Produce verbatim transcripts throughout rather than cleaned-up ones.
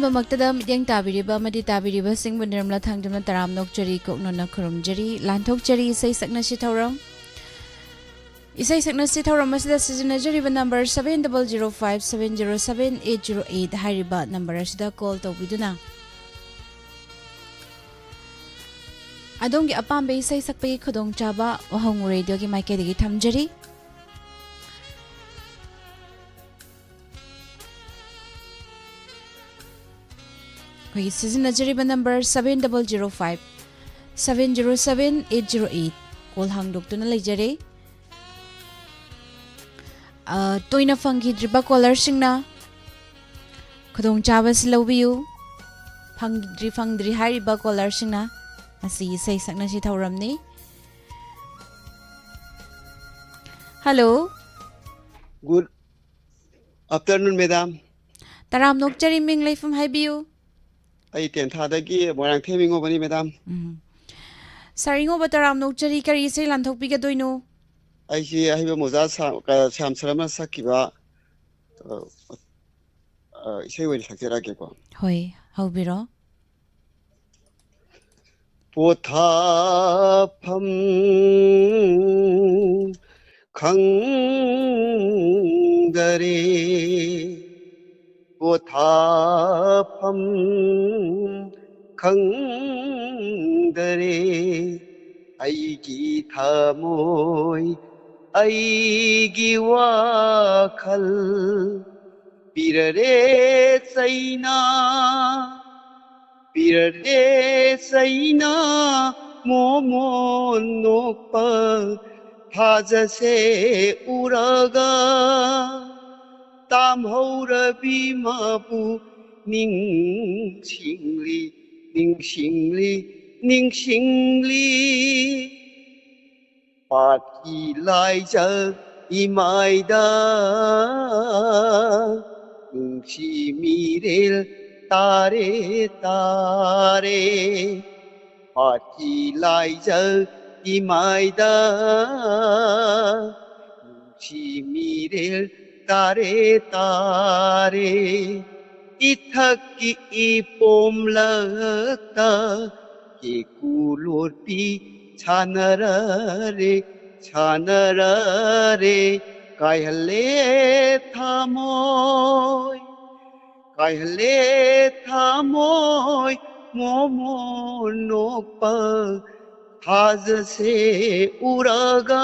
ꯃꯛꯇꯗ ꯃꯤꯠꯌꯦꯡ ꯇꯥꯕꯤꯔꯤꯕ ꯑꯃꯗꯤ ꯇꯥꯕꯤꯔꯤꯕꯁꯤꯡꯕꯨ ꯅꯤꯔꯃꯂꯥ ꯊꯥꯡꯖꯝꯅ ꯇꯔꯥꯝꯅ ꯑꯣꯛꯆꯔꯤ, ꯀꯣꯛꯅꯅ ꯈꯨꯔꯨꯝꯖꯔꯤ꯫ ꯂꯥꯟꯊꯣꯛꯆꯔꯤ ꯏꯁꯩ ꯁꯛꯅꯁꯤ ꯊꯧꯔꯝ꯫ ꯏꯁꯩ ꯁꯛꯅꯁꯤ ꯊꯧꯔꯝ ꯑꯁꯤꯗ ꯁꯤꯖꯤꯟꯅꯖꯔꯤꯕ number seven double zero five seven zero seven eight zero eight ꯍꯥꯏꯔꯤꯕ ꯅꯝꯕꯔ ꯑꯁꯤꯗ ꯀꯣꯜ ꯇꯧꯕꯤꯗꯨꯅ ꯑꯗꯣꯝꯒꯤ ꯑꯄꯥꯝꯕ ꯏꯁꯩ ꯁꯛꯄꯒꯤ ꯈꯨꯗꯣꯡꯆꯥꯕ ꯋꯥꯍꯪ ꯔꯦꯗꯤꯑꯣꯒꯤ ꯃꯥꯏꯀꯩꯗꯒꯤ ꯊꯝꯖꯔꯤ꯫ ꯑꯩꯈꯣꯏꯒꯤ ꯁꯤꯖꯤꯟꯅꯖꯔꯤꯕ number seven double zero five seven zero seven eight zero eight꯫ Call ꯍꯥꯡꯗꯣꯛꯇꯨꯅ ꯂꯩꯖꯔꯦ꯫ ꯑ, ꯇꯣꯏꯅ ꯐꯪꯈꯤꯗ꯭ꯔꯤꯕ ꯀꯣꯂꯔꯁꯤꯡꯅ ꯈꯨꯗꯣꯡꯆꯥꯕꯁꯤ ꯂꯧꯕꯤꯌꯨ꯫ ꯐꯪꯗ꯭ꯔꯤ, ꯐꯪꯗ꯭ꯔꯤ ꯍꯥꯏꯔꯤꯕ ꯀꯣꯂꯔꯁꯤꯡꯅ ꯉꯁꯤ ꯏꯁꯩ ꯁꯛꯅꯁꯤ ꯊꯧꯔꯝꯅꯤ꯫ ꯍꯜꯂꯣ꯫ Good afternoon, madam. ꯇꯔꯥꯝꯅ ꯑꯣꯛꯆꯔꯤ, ꯃꯤꯡ ꯂꯩꯐꯝ ꯍꯥꯏꯕꯤꯌꯨ꯫ ꯑꯩ ꯇꯦꯟꯊꯥꯗꯒꯤ ꯃꯣꯏꯔꯥꯡꯊꯦꯝ ꯏꯉꯣꯕꯅꯤ, madam. ꯎꯝ꯫ ꯁꯥꯔ ꯏꯉꯣꯕ, ꯇꯔꯥꯝꯅ ꯑꯣꯛꯆꯔꯤ, ꯀꯔꯤ ꯏꯁꯩ ꯂꯥꯟꯊꯣꯛꯄꯤꯒꯗꯣꯏꯅꯣ? ꯑꯩꯁꯤ ꯑꯍꯩꯕ ꯃꯣꯖꯥ ꯁꯥ-, ꯀ-, ꯁ꯭ꯌꯥꯝ ꯁꯔꯃꯅ ꯁꯛꯈꯤꯕ, ꯑ, ꯑ, ꯏꯁꯩ ꯑꯣꯏꯅ ꯁꯛꯆꯔꯛꯑꯒꯦꯀꯣ꯫ ꯍꯣꯏ, ꯍꯧꯕꯤꯔꯣ꯫ ꯄꯣꯊꯥꯐꯝ ꯈꯪꯗꯔꯦ, ꯄꯣꯊꯥꯐꯝ ꯈꯪꯗꯔꯦ꯫ ꯑꯩꯒꯤ ꯊꯃꯣꯏ, ꯑꯩꯒꯤ ꯋꯥꯈꯜ, ꯄꯤꯔꯔꯦ ꯆꯩꯅꯥ, ꯄꯤꯔꯔꯦ ꯆꯩꯅꯥ ꯃꯣꯃꯣꯟ ꯅꯣꯛꯄ ꯊꯥꯖꯁꯦ ꯎꯔꯒ꯫ ꯇꯥꯝꯍꯧꯔꯕꯤ ꯃꯥꯕꯨ ꯅꯤꯡꯁꯤꯡꯂꯤ, ꯅꯤꯡꯁꯤꯡꯂꯤ, ꯅꯤꯡꯁꯤꯡꯂꯤ꯫ ꯄꯥꯠꯀꯤ ꯂꯥꯏꯖ ꯏꯃꯥꯏꯗ ꯅꯨꯡꯁꯤ ꯃꯤꯔꯦꯜ ꯇꯥꯔꯦ, ꯇꯥꯔꯦ꯫ ꯄꯥꯠꯀꯤ ꯂꯥꯏꯖ ꯏꯃꯥꯏꯗ ꯅꯨꯡꯁꯤ ꯃꯤꯔꯦꯜ ꯇꯥꯔꯦ, ꯇꯥꯔꯦ꯫ ꯏꯊꯛꯀꯤ ꯏꯄꯣꯝꯂꯛꯇ ꯀꯦꯀꯨ ꯂꯣꯠꯄꯤ ꯁꯥꯟꯅꯔꯔꯦ, ꯁꯥꯟꯅꯔꯔꯦ꯫ ꯀꯥꯏꯍꯜꯂꯦ ꯊꯃꯣꯏ, ꯀꯥꯏꯍꯜꯂꯦ ꯊꯃꯣꯏ ꯃꯣꯃꯣꯟ ꯅꯣꯛꯄ ꯊꯥꯖꯁꯦ ꯎꯔꯒ꯫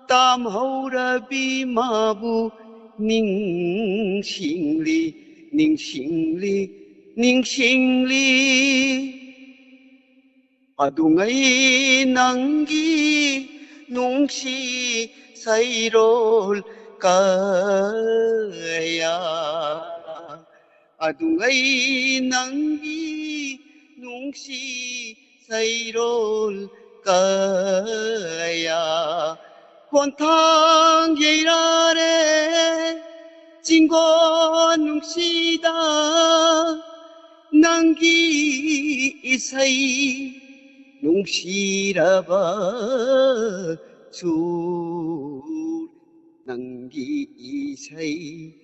ꯇꯥꯝꯍꯧꯔꯕꯤ ꯃꯥꯕꯨ ꯅꯤꯡꯁꯤꯡꯂꯤ, ꯅꯤꯡꯁꯤꯡꯂꯤ, ꯅꯤꯡꯁꯤꯡꯂꯤ꯫ ꯑꯗꯨꯉꯩ ꯅꯪꯒꯤ ꯅꯨꯡꯁꯤ ꯁꯩꯔꯣꯜ ꯀꯌꯥ, ꯑꯗꯨꯉꯩ ꯅꯪꯒꯤ ꯅꯨꯡꯁꯤ ꯁꯩꯔꯣꯜ ꯀꯌꯥ ꯈꯣꯟꯊꯥꯡ ꯌꯩꯔꯥꯔꯦ ꯆꯤꯡꯒꯣꯟ ꯅꯨꯡꯁꯤꯗ ꯅꯪꯒꯤ ꯏꯁꯩ ꯅꯨꯡꯁꯤꯔꯕ ꯁꯨꯔ ꯅꯪꯒꯤ ꯏꯁꯩ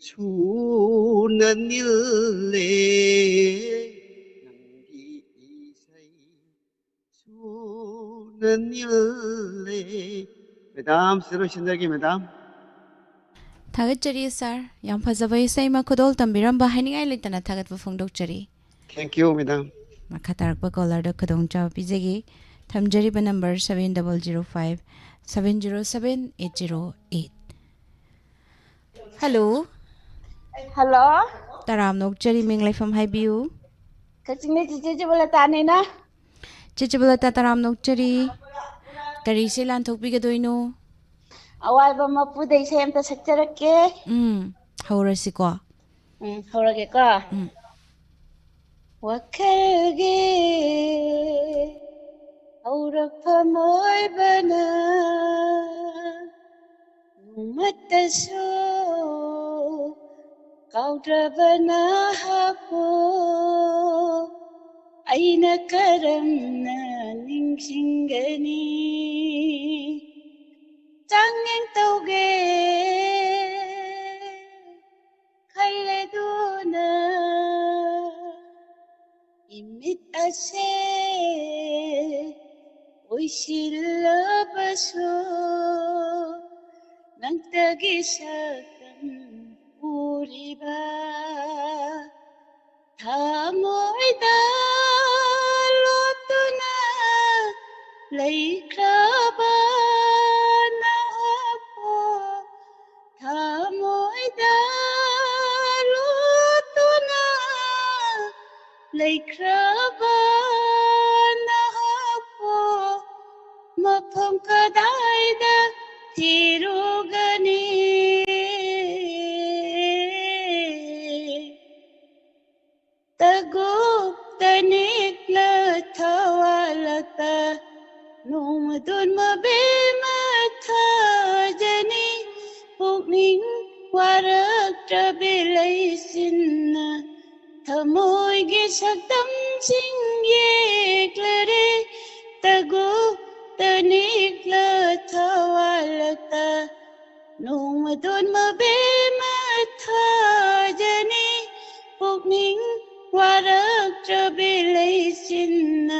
ꯁꯨꯔꯅ ꯅꯤꯜꯂꯦ ꯅꯪꯒꯤ ꯏꯁꯩ ꯁꯨꯔꯅ ꯅꯤꯜꯂꯦ꯫ ꯃꯦꯗꯥꯝ ꯁꯤꯗ ꯂꯣꯏꯁꯤꯟꯖꯔꯒꯦ ꯃꯦꯗꯥꯝ꯫ ꯊꯥꯒꯠꯆꯔꯤ ꯁꯥꯔ, ꯌꯥꯝ ꯐꯖꯕ ꯏꯁꯩ ꯑꯃ ꯈꯨꯗꯣꯜ ꯇꯝꯕꯤꯔꯝꯕ ꯍꯥꯏꯅꯤꯡꯉꯥꯏ ꯂꯩꯇꯅ ꯊꯥꯒꯠꯄ ꯐꯣꯡꯗꯣꯛꯆꯔꯤ꯫ Thank you madam. ꯃꯈꯥ ꯇꯥꯔꯛꯄ ꯀꯣꯂꯔꯗ ꯈꯨꯗꯣꯡꯆꯥꯕ ꯄꯤꯖꯒꯦ꯫ ꯊꯝꯖꯔꯤꯕ number seven double zero five seven zero seven eight zero eight꯫ Hello. Hello. ꯇꯔꯥꯝꯅ ꯑꯣꯛꯆꯔꯤ, ꯃꯤꯡ ꯂꯩꯐꯝ ꯍꯥꯏꯕꯤꯌꯨ꯫ ꯀꯛꯆꯤꯡꯗꯩ ꯆꯤꯆꯦ ꯆꯤꯕꯂꯇꯥꯅꯤꯅ꯫ ꯆꯦ ꯆꯤꯕꯂꯇꯥ, ꯇꯔꯥꯝꯅ ꯑꯣꯛꯆꯔꯤ꯫ ꯀꯔꯤ ꯏꯁꯩ ꯂꯥꯟꯊꯣꯛꯄꯤꯒꯗꯣꯏꯅꯣ? ꯑꯋꯥꯏꯕ ꯃꯄꯨꯗ ꯏꯁꯩ ꯑꯝꯇ ꯁꯛꯆꯔꯛꯀꯦ꯫ ꯎꯝ, ꯍꯧꯔꯁꯤꯀꯣ꯫ ꯎꯝ, ꯍꯧꯔꯒꯦꯀꯣ꯫ ꯎꯝ꯫ ꯋꯥꯈꯜꯒꯤ ꯍꯧꯔꯛꯐꯝ ꯑꯣꯏꯕꯅ ꯅꯣꯡꯃꯇꯁꯨ ꯀꯥꯎꯗ꯭ꯔꯕ ꯅꯍꯥꯛꯄꯨ ꯑꯩꯅ ꯀꯔꯝꯅ ꯅꯤꯡꯁꯤꯡꯒꯅꯤ? ꯆꯥꯡꯌꯦꯡ ꯇꯧꯒꯦ ꯈꯜꯂꯦ ꯃꯤꯠ ꯑꯁꯦ ꯎꯏꯁꯤꯜꯂꯕꯁꯨ ꯅꯪꯇꯒꯤ ꯁꯛꯇꯝ ꯎꯔꯤꯕ, ꯊꯃꯣꯏꯗ ꯂꯣꯠꯇꯨꯅ ꯂꯩꯈ꯭ꯔꯕ ꯅꯍꯥꯛꯄꯨ, ꯊꯃꯣꯏꯗ ꯂꯣꯠꯇꯨꯅ ꯂꯩꯈ꯭ꯔꯕ ꯅꯍꯥꯛꯄꯨ ꯃꯐꯝ ꯀꯗꯥꯏꯗ ꯊꯤꯔꯨꯒꯅꯤ? ꯇꯒꯨꯞ ꯇꯅꯤꯛꯂ ꯊꯋꯥꯂꯇ ꯅꯣꯡꯃꯗꯨꯟ ꯃꯕꯦꯝꯃ ꯊꯥꯖꯅꯤ꯫ ꯄꯨꯛꯅꯤꯡ ꯋꯥꯔꯛꯇ꯭ꯔꯕꯤ ꯂꯩꯆꯤꯟꯅ ꯊꯃꯣꯏꯒꯤ ꯁꯛꯇꯝꯁꯤꯡ ꯌꯦꯛꯂꯔꯦ꯫ ꯇꯒꯨꯞ ꯇꯅꯤꯛꯂ ꯊꯋꯥꯂꯇ ꯅꯣꯡꯃꯗꯣꯟ ꯃꯕꯦꯝꯃ ꯊꯥꯖꯅꯤ꯫ ꯄꯨꯛꯅꯤꯡ ꯋꯥꯔꯛꯇ꯭ꯔꯕꯤ ꯂꯩꯆꯤꯟꯅ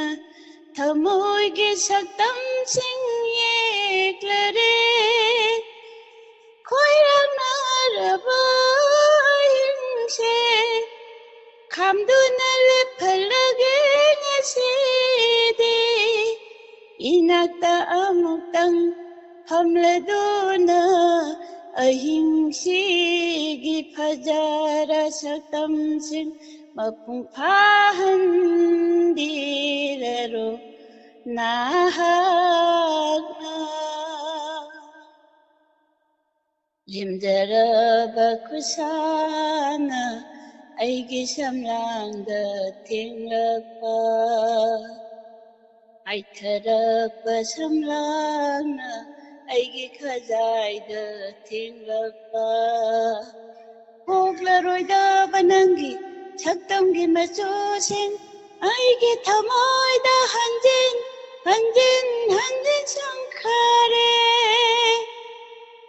ꯊꯃꯣꯏꯒꯤ ꯁꯛꯇꯝꯁꯤꯡ ꯌꯦꯛꯂꯔꯦ꯫ ꯈꯣꯏꯔꯥꯡꯅꯔꯕ ꯑꯍꯤꯡꯁꯦ ꯈꯥꯝꯗꯨꯅ ꯂꯦꯞꯍꯜꯂꯒꯦ ꯉꯁꯤꯗꯤ꯫ ꯏꯅꯥꯛꯇ ꯑꯃꯨꯛꯇꯪ ꯐꯝꯂꯗꯨꯅ ꯑꯍꯤꯡꯁꯤꯒꯤ ꯐꯖꯔ ꯁꯛꯇꯝꯁꯤꯡ ꯃꯄꯨꯡ ꯐꯥꯍꯟꯕꯤꯔꯔꯣ ꯅꯍꯥꯛꯅ꯫ ꯂꯦꯝꯖꯔꯕ ꯈꯨꯠꯁꯥꯅ ꯑꯩꯒꯤ ꯁꯝꯂꯥꯡꯗ ꯊꯦꯡꯂꯛꯄ, ꯍꯥꯏꯊꯔꯛꯄ ꯁꯝꯂꯥꯡꯅ ꯑꯩꯒꯤ ꯈꯖꯥꯏꯗ ꯊꯦꯡꯂꯛꯄ꯫ ꯀꯣꯛꯂꯔꯣꯏꯗꯕ ꯅꯪꯒꯤ ꯁꯛꯇꯝꯒꯤ ꯃꯆꯨꯁꯤꯡ ꯑꯩꯒꯤ ꯊꯃꯣꯏꯗ ꯍꯟꯖꯤꯟ ꯍꯟꯖꯤꯟ ꯍꯟꯖꯤꯟ ꯁꯪꯈꯔꯦ꯫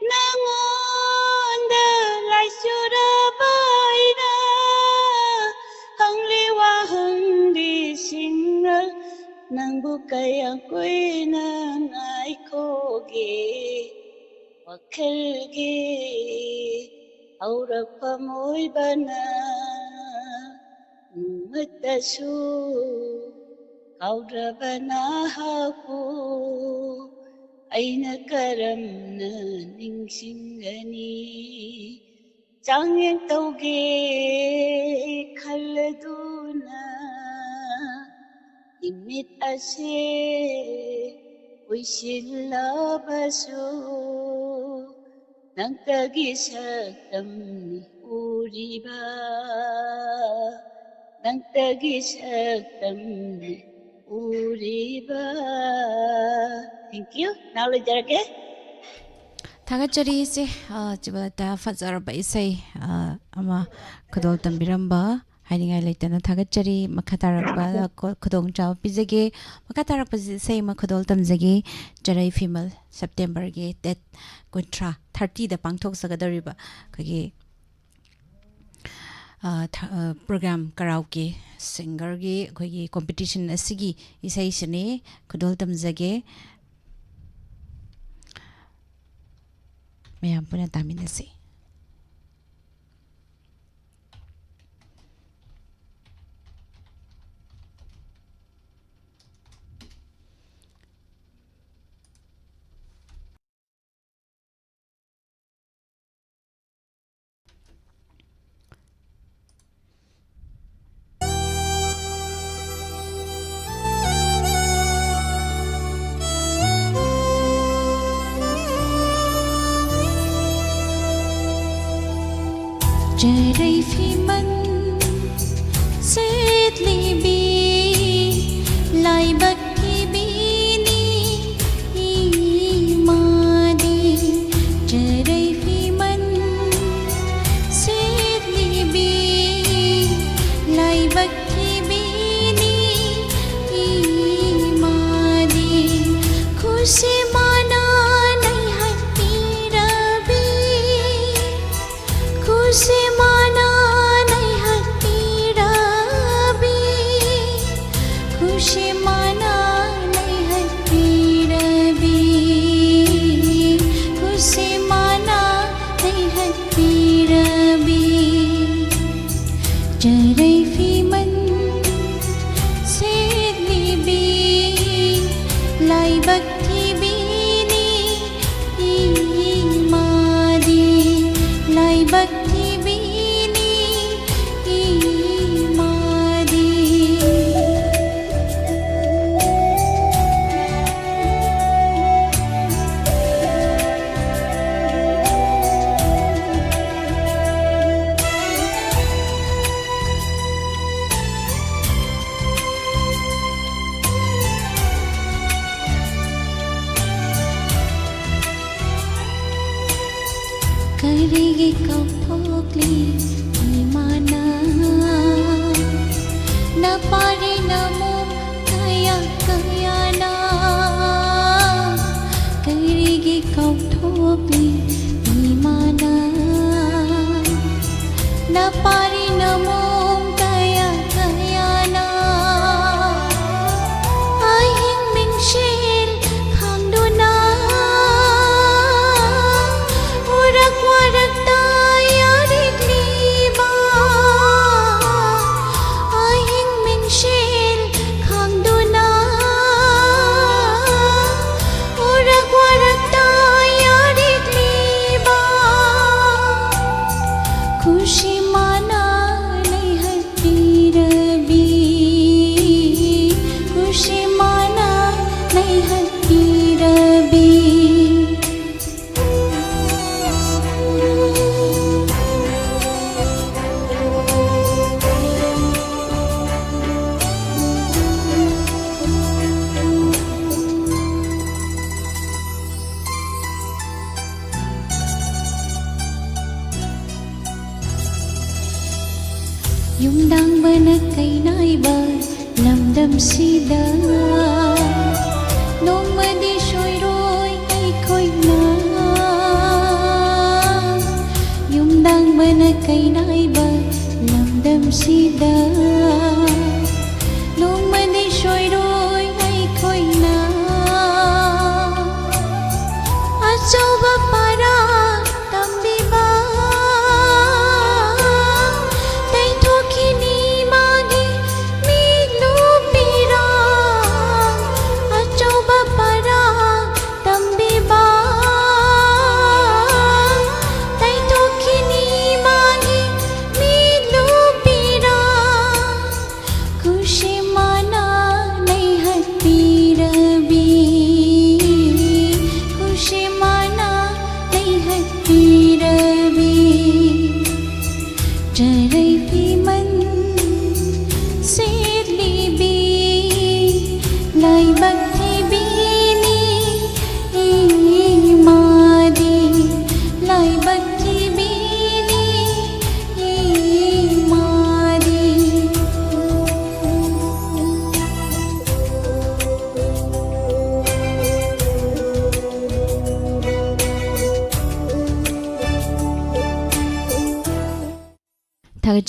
ꯅꯉꯣꯟꯗ ꯂꯥꯏꯆꯨꯔꯕ ꯑꯩꯅ ꯍꯪꯂꯤ ꯋꯥꯍꯪꯗꯤ ꯅꯤꯡꯁꯤꯡꯅ ꯅꯪꯕꯨ ꯀꯌꯥꯝ ꯀꯨꯏꯅ ꯉꯥꯏꯈꯣꯒꯦ? ꯋꯥꯈꯜꯒꯤ ꯍꯧꯔꯛꯐꯝ ꯑꯣꯏꯕꯅ ꯅꯣꯡꯃꯇꯁꯨ ꯀꯥꯎꯗ꯭ꯔꯕ ꯅꯍꯥꯛꯄꯨ ꯑꯩꯅ ꯀꯔꯝꯅ ꯅꯤꯡꯁꯤꯡꯒꯅꯤ? ꯆꯥꯡꯌꯦꯡ ꯇꯧꯒꯦ ꯈꯜꯂꯗꯨꯅ ꯅꯨꯃꯤꯠ ꯑꯁꯦ ꯎꯏꯁꯤꯜꯂꯕꯁꯨ ꯅꯪꯇꯒꯤ ꯁꯛꯇꯝꯅꯤ ꯎꯔꯤꯕ, ꯅꯪꯇꯒꯤ ꯁꯛꯇꯝꯅꯤ ꯎꯔꯤꯕ꯫ Thank you. ꯅꯥꯎ ꯂꯣꯏꯖꯔꯒꯦ꯫ ꯊꯥꯒꯠꯆꯔꯤ ꯏꯆꯦ, ꯑ, ꯆꯤꯕꯂꯇꯥ, ꯐꯖꯔꯕ ꯏꯁꯩ, ꯑ, ꯑꯃ ꯈꯨꯗꯣꯜ ꯇꯝꯕꯤꯔꯝꯕ ꯍꯥꯏꯅꯤꯡꯉꯥꯏ ꯂꯩꯇꯅ ꯊꯥꯒꯠꯆꯔꯤ꯫ ꯃꯈꯥ ꯇꯥꯔꯛꯄ ꯈꯨ-, ꯈꯨꯗꯣꯡꯆꯥꯕ ꯄꯤꯖꯒꯦ꯫ ꯃꯈꯥ ꯇꯥꯔꯛꯄꯁꯤ ꯏꯁꯩ ꯑꯃ ꯈꯨꯗꯣꯜ ꯇꯝꯖꯒꯦ꯫ ꯆꯔꯩ ꯐꯤꯃꯜ, ꯁꯦꯞꯇꯦꯝꯕꯔꯒꯤ date ꯀꯨꯟꯊ꯭ꯔꯥ, thirtyꯗ ꯄꯥꯡꯊꯣꯛꯆꯒꯗꯧꯔꯤꯕ ꯑꯩꯈꯣꯏꯒꯤ, ꯑ, ꯊ-, ꯑ, program, karaoke singerꯒꯤ ꯑꯩꯈꯣꯏꯒꯤ competition ꯑꯁꯤꯒꯤ ꯏꯁꯩꯁꯤꯅꯤ꯫ ꯈꯨꯗꯣꯜ ꯇꯝꯖꯒꯦ꯫ ꯃꯌꯥꯝ ꯄꯨꯟꯅ ꯇꯥꯃꯤꯟꯅꯁꯤ꯫ ꯆꯔꯩ ꯐꯤꯃꯟ ꯁꯦꯠꯂꯤꯕꯤ ꯂꯥꯏꯕꯛ ꯊꯤꯕꯤꯅꯤ ꯏꯃꯥꯗꯤ꯫ ꯆꯔꯩ ꯐꯤꯃꯟ ꯁꯦꯠꯂꯤꯕꯤ ꯂꯥꯏꯕꯛ ꯊꯤꯕꯤꯅꯤ ꯏꯃꯥꯗꯤ꯫ ꯈꯨꯁꯤ ꯃꯥꯅ ꯅꯩꯍꯠꯄꯤꯔꯕꯤ, ꯈꯨꯁꯤ ꯃꯥꯅ ꯀꯔꯤꯒꯤ ꯀꯥꯎꯊꯣꯛꯂꯤ ꯏꯃꯥꯅ? ꯅꯄꯥꯔꯤ ꯅꯃꯣꯝ ꯀꯌꯥ ꯀꯌꯥꯅ ꯀꯔꯤꯒꯤ ꯀꯥꯎꯊꯣꯛꯂꯤ ꯏꯃꯥꯅ? ꯅꯄꯥꯔꯤ ꯅꯃꯣꯝ ꯀꯌꯥ ꯀꯌꯥꯅ ꯑꯍꯤꯡ ꯃꯤꯡꯁꯦꯜ ꯈꯥꯡꯗꯨꯅ ꯎꯔꯛ ꯋꯥꯔꯛꯇ ꯌꯥꯔꯤꯛꯂꯤꯕ, ꯑꯍꯤꯡ ꯃꯤꯡꯁꯦꯜ ꯈꯥꯡꯗꯨꯅ ꯎꯔꯛ ꯋꯥꯔꯛꯇ ꯌꯥꯔꯤꯛꯂꯤꯕ ꯈꯨꯁꯤ ꯃꯥꯅ ꯂꯩꯍꯟꯕꯤꯔꯕꯤ, ꯈꯨꯁꯤ ꯃꯥꯅ ꯂꯩꯍꯟꯕꯤꯔꯕꯤ꯫ ꯌꯨꯝꯗꯥꯡꯕꯅ ꯀꯩꯅꯥꯏꯕ ꯂꯝꯗꯝꯁꯤꯗ ꯅꯣꯡꯃꯗꯤ ꯁꯣꯏꯔꯣꯏ ꯑꯩꯈꯣꯏꯅ꯫ ꯌꯨꯝꯗꯥꯡꯕꯅ ꯀꯩꯅꯥꯏꯕ ꯂꯝꯗꯝꯁꯤꯗ ꯅꯣꯡꯃꯗꯤ ꯁꯣꯏꯔꯣꯏ ꯑꯩꯈꯣꯏꯅ꯫ ꯑꯆꯧꯕ ꯄꯔꯥ ꯇꯝꯕꯤꯕ ꯇꯩꯊꯣꯛꯈꯤꯅꯤ ꯃꯥꯒꯤ ꯃꯤꯠꯂꯨ ꯄꯤꯔꯥꯡ꯫ ꯑꯆꯧꯕ ꯄꯔꯥ ꯇꯝꯕꯤꯕ ꯇꯩꯊꯣꯛꯈꯤꯅꯤ ꯃꯥꯒꯤ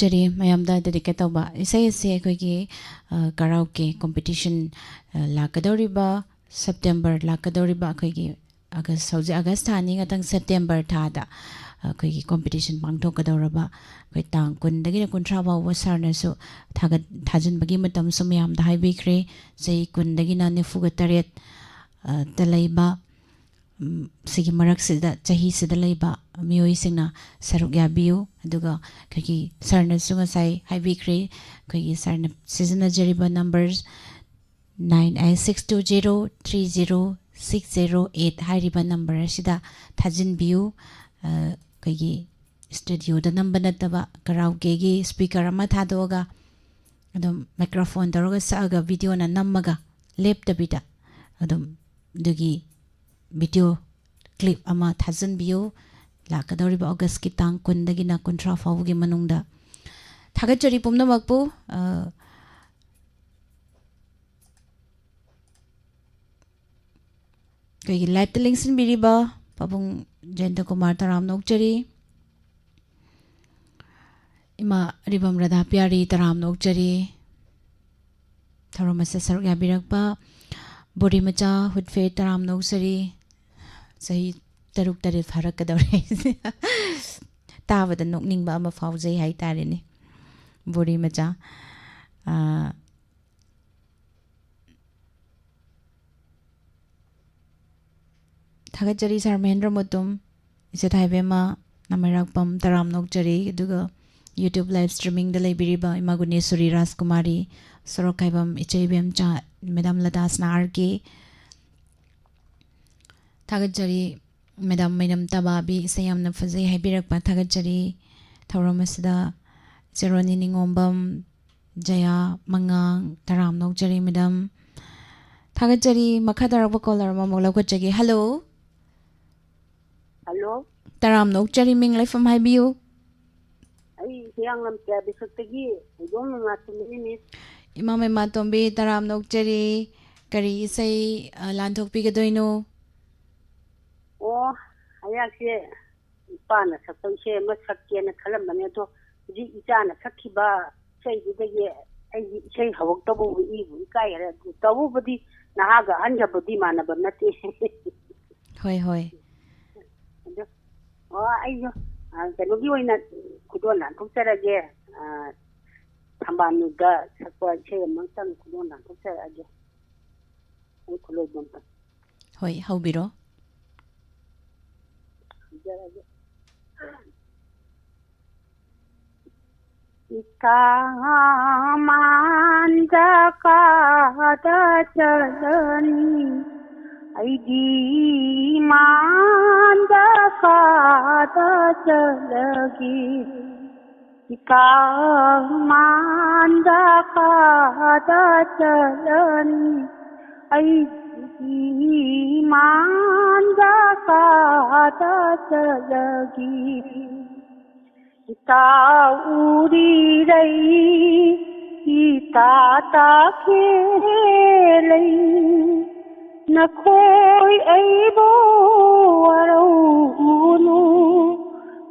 ꯆꯔꯤ ꯃꯌꯥꯝꯗ ꯗꯦꯗꯤꯀꯦꯠ ꯇꯧꯕ ꯏꯁꯩ ꯑꯁꯤ ꯑꯩꯈꯣꯏꯒꯤ, ꯑ, ꯀꯔꯥꯎꯀꯦ ꯀꯣꯝꯄꯤꯇꯤꯁꯟ, ꯑ, ꯂꯥꯛꯀꯗꯧꯔꯤꯕ ꯁꯦꯞꯇꯦꯝꯕꯔ ꯂꯥꯛꯀꯗꯧꯔꯤꯕ ꯑꯩꯈꯣꯏꯒꯤ ꯑꯥꯒꯁ, ꯍꯧꯖꯤꯛ ꯑꯥꯒꯁ ꯊꯥ ꯑꯅꯤ ꯉꯥꯛꯇꯪ, ꯁꯦꯞꯇꯦꯝꯕꯔ ꯊꯥꯗ ꯑꯩꯈꯣꯏꯒꯤ ꯀꯣꯝꯄꯤꯇꯤꯁꯟ ꯄꯥꯡꯊꯣꯛꯀꯗꯧꯔꯕ ꯑꯩꯈꯣꯏ ꯇꯥꯡ ꯀꯨꯟꯗꯒꯤꯅ ꯀꯨꯟꯊ꯭ꯔꯥ ꯐꯥꯎꯕ ꯁꯥꯔꯅꯁꯨ ꯊꯥꯒꯠ-, ꯊꯥꯖꯤꯟꯕꯒꯤ ꯃꯇꯝꯁꯨ ꯃꯌꯥꯝꯗ ꯍꯥꯏꯕꯤꯈ꯭ꯔꯦ꯫ ꯆꯍꯤ ꯀꯨꯟꯗꯒꯤꯅ ꯅꯤꯐꯨꯒ ꯇꯔꯦꯠ, ꯑ, ꯇ ꯂꯩꯕ, ꯎꯝ, ꯁꯤꯒꯤ ꯃꯔꯛꯁꯤꯗ, ꯆꯍꯤꯁꯤꯗ ꯂꯩꯕ ꯃꯤꯑꯣꯏꯁꯤꯡꯅ ꯁꯔꯨꯛ ꯌꯥꯕꯤꯌꯨ꯫ ꯑꯗꯨꯒ ꯑꯩꯈꯣꯏꯒꯤ ꯁꯥꯔꯅꯁꯨ ꯉꯁꯥꯏ ꯍꯥꯏꯕꯤꯈ꯭ꯔꯦ, ꯑꯩꯈꯣꯏꯒꯤ ꯁꯥꯔꯅ ꯁꯤꯖꯤꯟꯅꯖꯔꯤꯕ number nine eight six two zero three zero six zero eight ꯍꯥꯏꯔꯤꯕ ꯅꯝꯕꯔ ꯑꯁꯤꯗ ꯊꯥꯖꯤꯟꯕꯤꯌꯨ꯫ ꯑ, ꯑꯩꯈꯣꯏꯒꯤ ꯁ꯭ꯇꯨꯗꯤꯑꯣꯗ ꯅꯝꯕ ꯅꯠꯇꯕ, ꯀꯔꯥꯎꯀꯦꯒꯤ ꯁ꯭ꯄꯤꯀꯔ ꯑꯃ ꯊꯥꯗꯣꯛꯑꯒ ꯑꯗꯨꯝ ꯃꯥꯏꯀ꯭ꯔꯣꯐꯣꯟ ꯇꯧꯔꯒ ꯁꯛꯑꯒ, ꯚꯤꯗꯤꯑꯣꯅ ꯅꯝꯃꯒ, ꯂꯦꯞꯇꯕꯤꯗ ꯑꯗꯨꯝ ꯑꯗꯨꯒꯤ ꯚꯤꯗꯤꯑꯣ ꯀ꯭ꯂꯤꯞ ꯑꯃ ꯊꯥꯖꯤꯟꯕꯤꯌꯨ꯫ ꯂꯥꯛꯀꯗꯧꯔꯤꯕ ꯑꯣꯒꯁꯀꯤ ꯇꯥꯡ ꯀꯨꯟꯗꯒꯤꯅ ꯀꯨꯟꯊ꯭ꯔꯥ ꯐꯥꯎꯕꯒꯤ ꯃꯅꯨꯡꯗ꯫ ꯊꯥꯒꯠꯆꯔꯤ ꯄꯨꯝꯅꯃꯛꯄꯨ꯫ ꯑ, ꯑꯩꯈꯣꯏꯒꯤ ꯂꯥꯏꯞꯇ ꯂꯦꯡꯁꯤꯟꯕꯤꯔꯤꯕ ꯄꯥꯕꯨꯡ ꯖꯌꯟꯇ ꯀꯨꯃꯥꯔ, ꯇꯔꯥꯝꯅ ꯑꯣꯛꯆꯔꯤ꯫ ꯏꯃꯥ ꯑꯔꯤꯕꯝ ꯔꯥꯙꯥ ꯄꯤꯌꯥꯔꯤ, ꯇꯔꯥꯝꯅ ꯑꯣꯛꯆꯔꯤ꯫ ꯊꯧꯔꯝ ꯑꯁꯤꯗ ꯁꯔꯨꯛ ꯌꯥꯕꯤꯔꯛꯄ ꯕꯣꯔꯤ ꯃꯆꯥ ꯍꯨꯠꯐꯦ, ꯇꯔꯥꯝꯅ ꯑꯣꯛꯆꯔꯤ꯫ ꯆꯍꯤ ꯇꯔꯨꯛ ꯇꯔꯦꯠ ꯐꯥꯔꯛꯀꯗꯧꯔꯦ꯫ ꯇꯥꯕꯗ ꯅꯣꯛꯅꯤꯡꯕ ꯑꯃ ꯐꯥꯎꯖꯩ ꯍꯥꯏꯇꯥꯔꯦꯅꯦ꯫ ꯕꯣꯔꯤ ꯃꯆꯥ꯫ ꯑꯥ, ꯊꯥꯒꯠꯆꯔꯤ ꯁꯥꯔ ꯃꯍꯦꯟꯗ꯭ꯔ ꯃꯨꯇꯨꯝ, ꯏꯆꯦ ꯊꯥꯏꯕꯦꯝꯃ ꯅꯃꯩꯔꯥꯛꯄꯝ, ꯇꯔꯥꯝꯅ ꯑꯣꯛꯆꯔꯤ꯫ ꯑꯗꯨꯒ YouTube live streamingꯗ ꯂꯩꯕꯤꯔꯤꯕ ꯏꯃꯥ ꯒꯨꯅꯦꯁꯣꯔꯤ ꯔꯥꯖꯀꯨꯃꯥꯔꯤ, ꯁꯣꯔꯣꯛꯈꯥꯏꯕꯝ ꯏꯆꯦ ꯏꯕꯦꯝꯆꯥ, ꯃꯦꯗꯥꯝ ꯂꯇꯥꯁꯅꯥ ꯑꯥꯔ ꯀꯦ, ꯊꯥꯒꯠꯆꯔꯤ꯫ ꯃꯦꯗꯥꯝ ꯃꯩꯅꯝ ꯇꯕꯥꯕꯤ, ꯏꯁꯩ ꯌꯥꯝꯅ ꯐꯖꯩ ꯍꯥꯏꯕꯤꯔꯛꯄ ꯊꯥꯒꯠꯆꯔꯤ꯫ ꯊꯧꯔꯝ ꯑꯁꯤꯗ ꯆꯦꯔꯣꯅꯤ ꯅꯤꯉꯣꯝꯕꯝ, ꯖꯌꯥ ꯃꯉꯥꯡ, ꯇꯔꯥꯝꯅ ꯑꯣꯛꯆꯔꯤ ꯃꯦꯗꯥꯝ꯫ ꯊꯥꯒꯠꯆꯔꯤ꯫ ꯃꯈꯥ ꯇꯥꯔꯛꯄ ꯀꯣꯂꯔ ꯑꯃꯃꯨꯛ ꯂꯧꯈꯠꯆꯒꯦ꯫ ꯍꯜꯂꯣ꯫ ꯍꯜꯂꯣ꯫ ꯇꯔꯥꯝꯅ ꯑꯣꯛꯆꯔꯤ, ꯃꯤꯡ ꯂꯩꯐꯝ ꯍꯥꯏꯕꯤꯌꯨ꯫ ꯑꯩ ꯍꯤꯌꯥꯡꯂꯝ ꯇꯤꯌꯥꯕꯤꯁꯛꯇꯒꯤ ꯍꯩꯗꯣꯝ ꯃꯃꯥꯇꯣꯝꯕꯤꯅꯤ, ꯃꯤꯁ꯫ ꯏꯃꯥ ꯃꯃꯥꯇꯣꯝꯕꯤ, ꯇꯔꯥꯝꯅ ꯑꯣꯛꯆꯔꯤ꯫ ꯀꯔꯤ ꯏꯁꯩ, ꯑ, ꯂꯥꯟꯊꯣꯛꯄꯤꯒꯗꯣꯏꯅꯣ? ꯑꯣ, ꯑꯩꯍꯥꯛꯁꯦ ꯏꯄꯥꯅ ꯁꯛꯄ ꯏꯁꯩ ꯑꯃ ꯁꯛꯀꯦꯅ ꯈꯜꯂꯝꯕꯅꯦ, ꯑꯗꯣ ꯍꯧꯖꯤꯛ ꯏꯆꯥꯅ ꯁꯛꯈꯤꯕ ꯏꯁꯩꯗꯨꯗꯒꯤ ꯑꯩꯒꯤ ꯏꯁꯩ ꯍꯧꯔꯛꯇꯕꯕꯨ ꯏꯕꯨ ꯏꯀꯥꯏꯈꯔꯦ꯫ ꯑꯗꯨ ꯇꯧꯕꯕꯨꯗꯤ ꯅꯍꯥꯒ ꯑꯍꯟꯒꯕꯨꯗꯤ ꯃꯥꯟꯅꯕ ꯅꯠꯇꯦ꯫ ꯍꯣꯏ, ꯍꯣꯏ꯫ ꯑꯗꯣ, ꯑꯣ, ꯑꯩꯁꯨ, ꯑ, ꯀꯩꯅꯣꯒꯤ ꯑꯣꯏꯅ ꯈꯨꯗꯣꯜ ꯂꯥꯟꯊꯣꯛꯆꯔꯒꯦ꯫ ꯑ, ꯊꯝꯕꯥꯜꯅꯨꯗ ꯁꯛꯄ ꯏꯁꯩ ꯑꯃꯇꯪ ꯈꯨꯗꯣꯜ ꯂꯥꯟꯊꯣꯛꯆꯔꯛꯑꯒꯦ꯫ ꯑꯩ ꯈꯨꯂꯣꯏꯕꯝ꯫ ꯍꯣꯏ, ꯍꯧꯕꯤꯔꯣ꯫ ꯍꯧꯖꯔꯒꯦ꯫ ꯏꯇꯥ ꯃꯥꯟꯗ ꯀꯥꯗ ꯆꯠꯂꯅꯤ, ꯑꯩꯗꯤ ꯃꯥꯟꯗ ꯀꯥꯗ ꯆꯠꯂꯒꯦ꯫ ꯏꯇꯥ ꯃꯥꯟꯗ ꯀꯥꯗ ꯆꯠꯂꯅꯤ, ꯑꯩꯗꯤ ꯃꯥꯟꯗ ꯀꯥꯗ ꯆꯠꯂꯒꯦ꯫ ꯏꯇꯥ ꯎꯔꯤꯔꯩ, ꯏꯇꯥ ꯇꯥꯈꯦꯂꯩ, ꯅꯈꯣꯏ ꯑꯩꯕꯨ ꯋꯥꯔꯧꯅꯨ,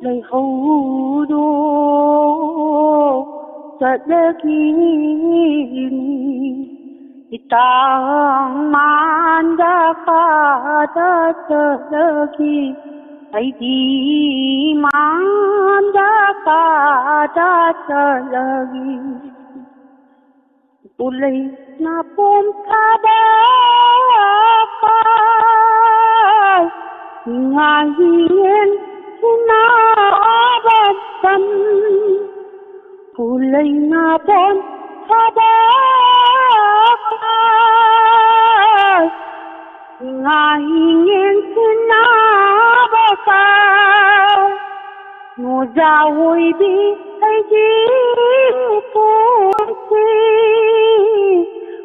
ꯂꯩꯍꯧꯔꯣ, ꯆꯠꯂꯒꯤꯅꯤ꯫ ꯏꯇꯥ ꯃꯥꯟꯗ ꯀꯥꯗ ꯆꯠꯂꯒꯤ, ꯑꯩꯗꯤ ꯃꯥꯟꯗ ꯀꯥꯗ ꯆꯠꯂꯒꯤ꯫ ꯄꯨꯂꯩ ꯅꯥꯄꯣꯝ ꯊꯥꯕ ꯀꯥꯏ, ꯉꯥꯍꯤꯡ ꯁꯤꯟꯅꯕ ꯁꯝ꯫ ꯄꯨꯂꯩ ꯅꯥꯄꯣꯝ ꯊꯥꯕ ꯀꯥꯏ, ꯉꯥꯍꯤꯡ ꯁꯤꯟꯅꯕ ꯀꯥꯏ꯫ ꯃꯣꯖꯥ ꯑꯣꯏꯕꯤ ꯑꯩꯒꯤ ꯄꯨꯟꯁꯤ,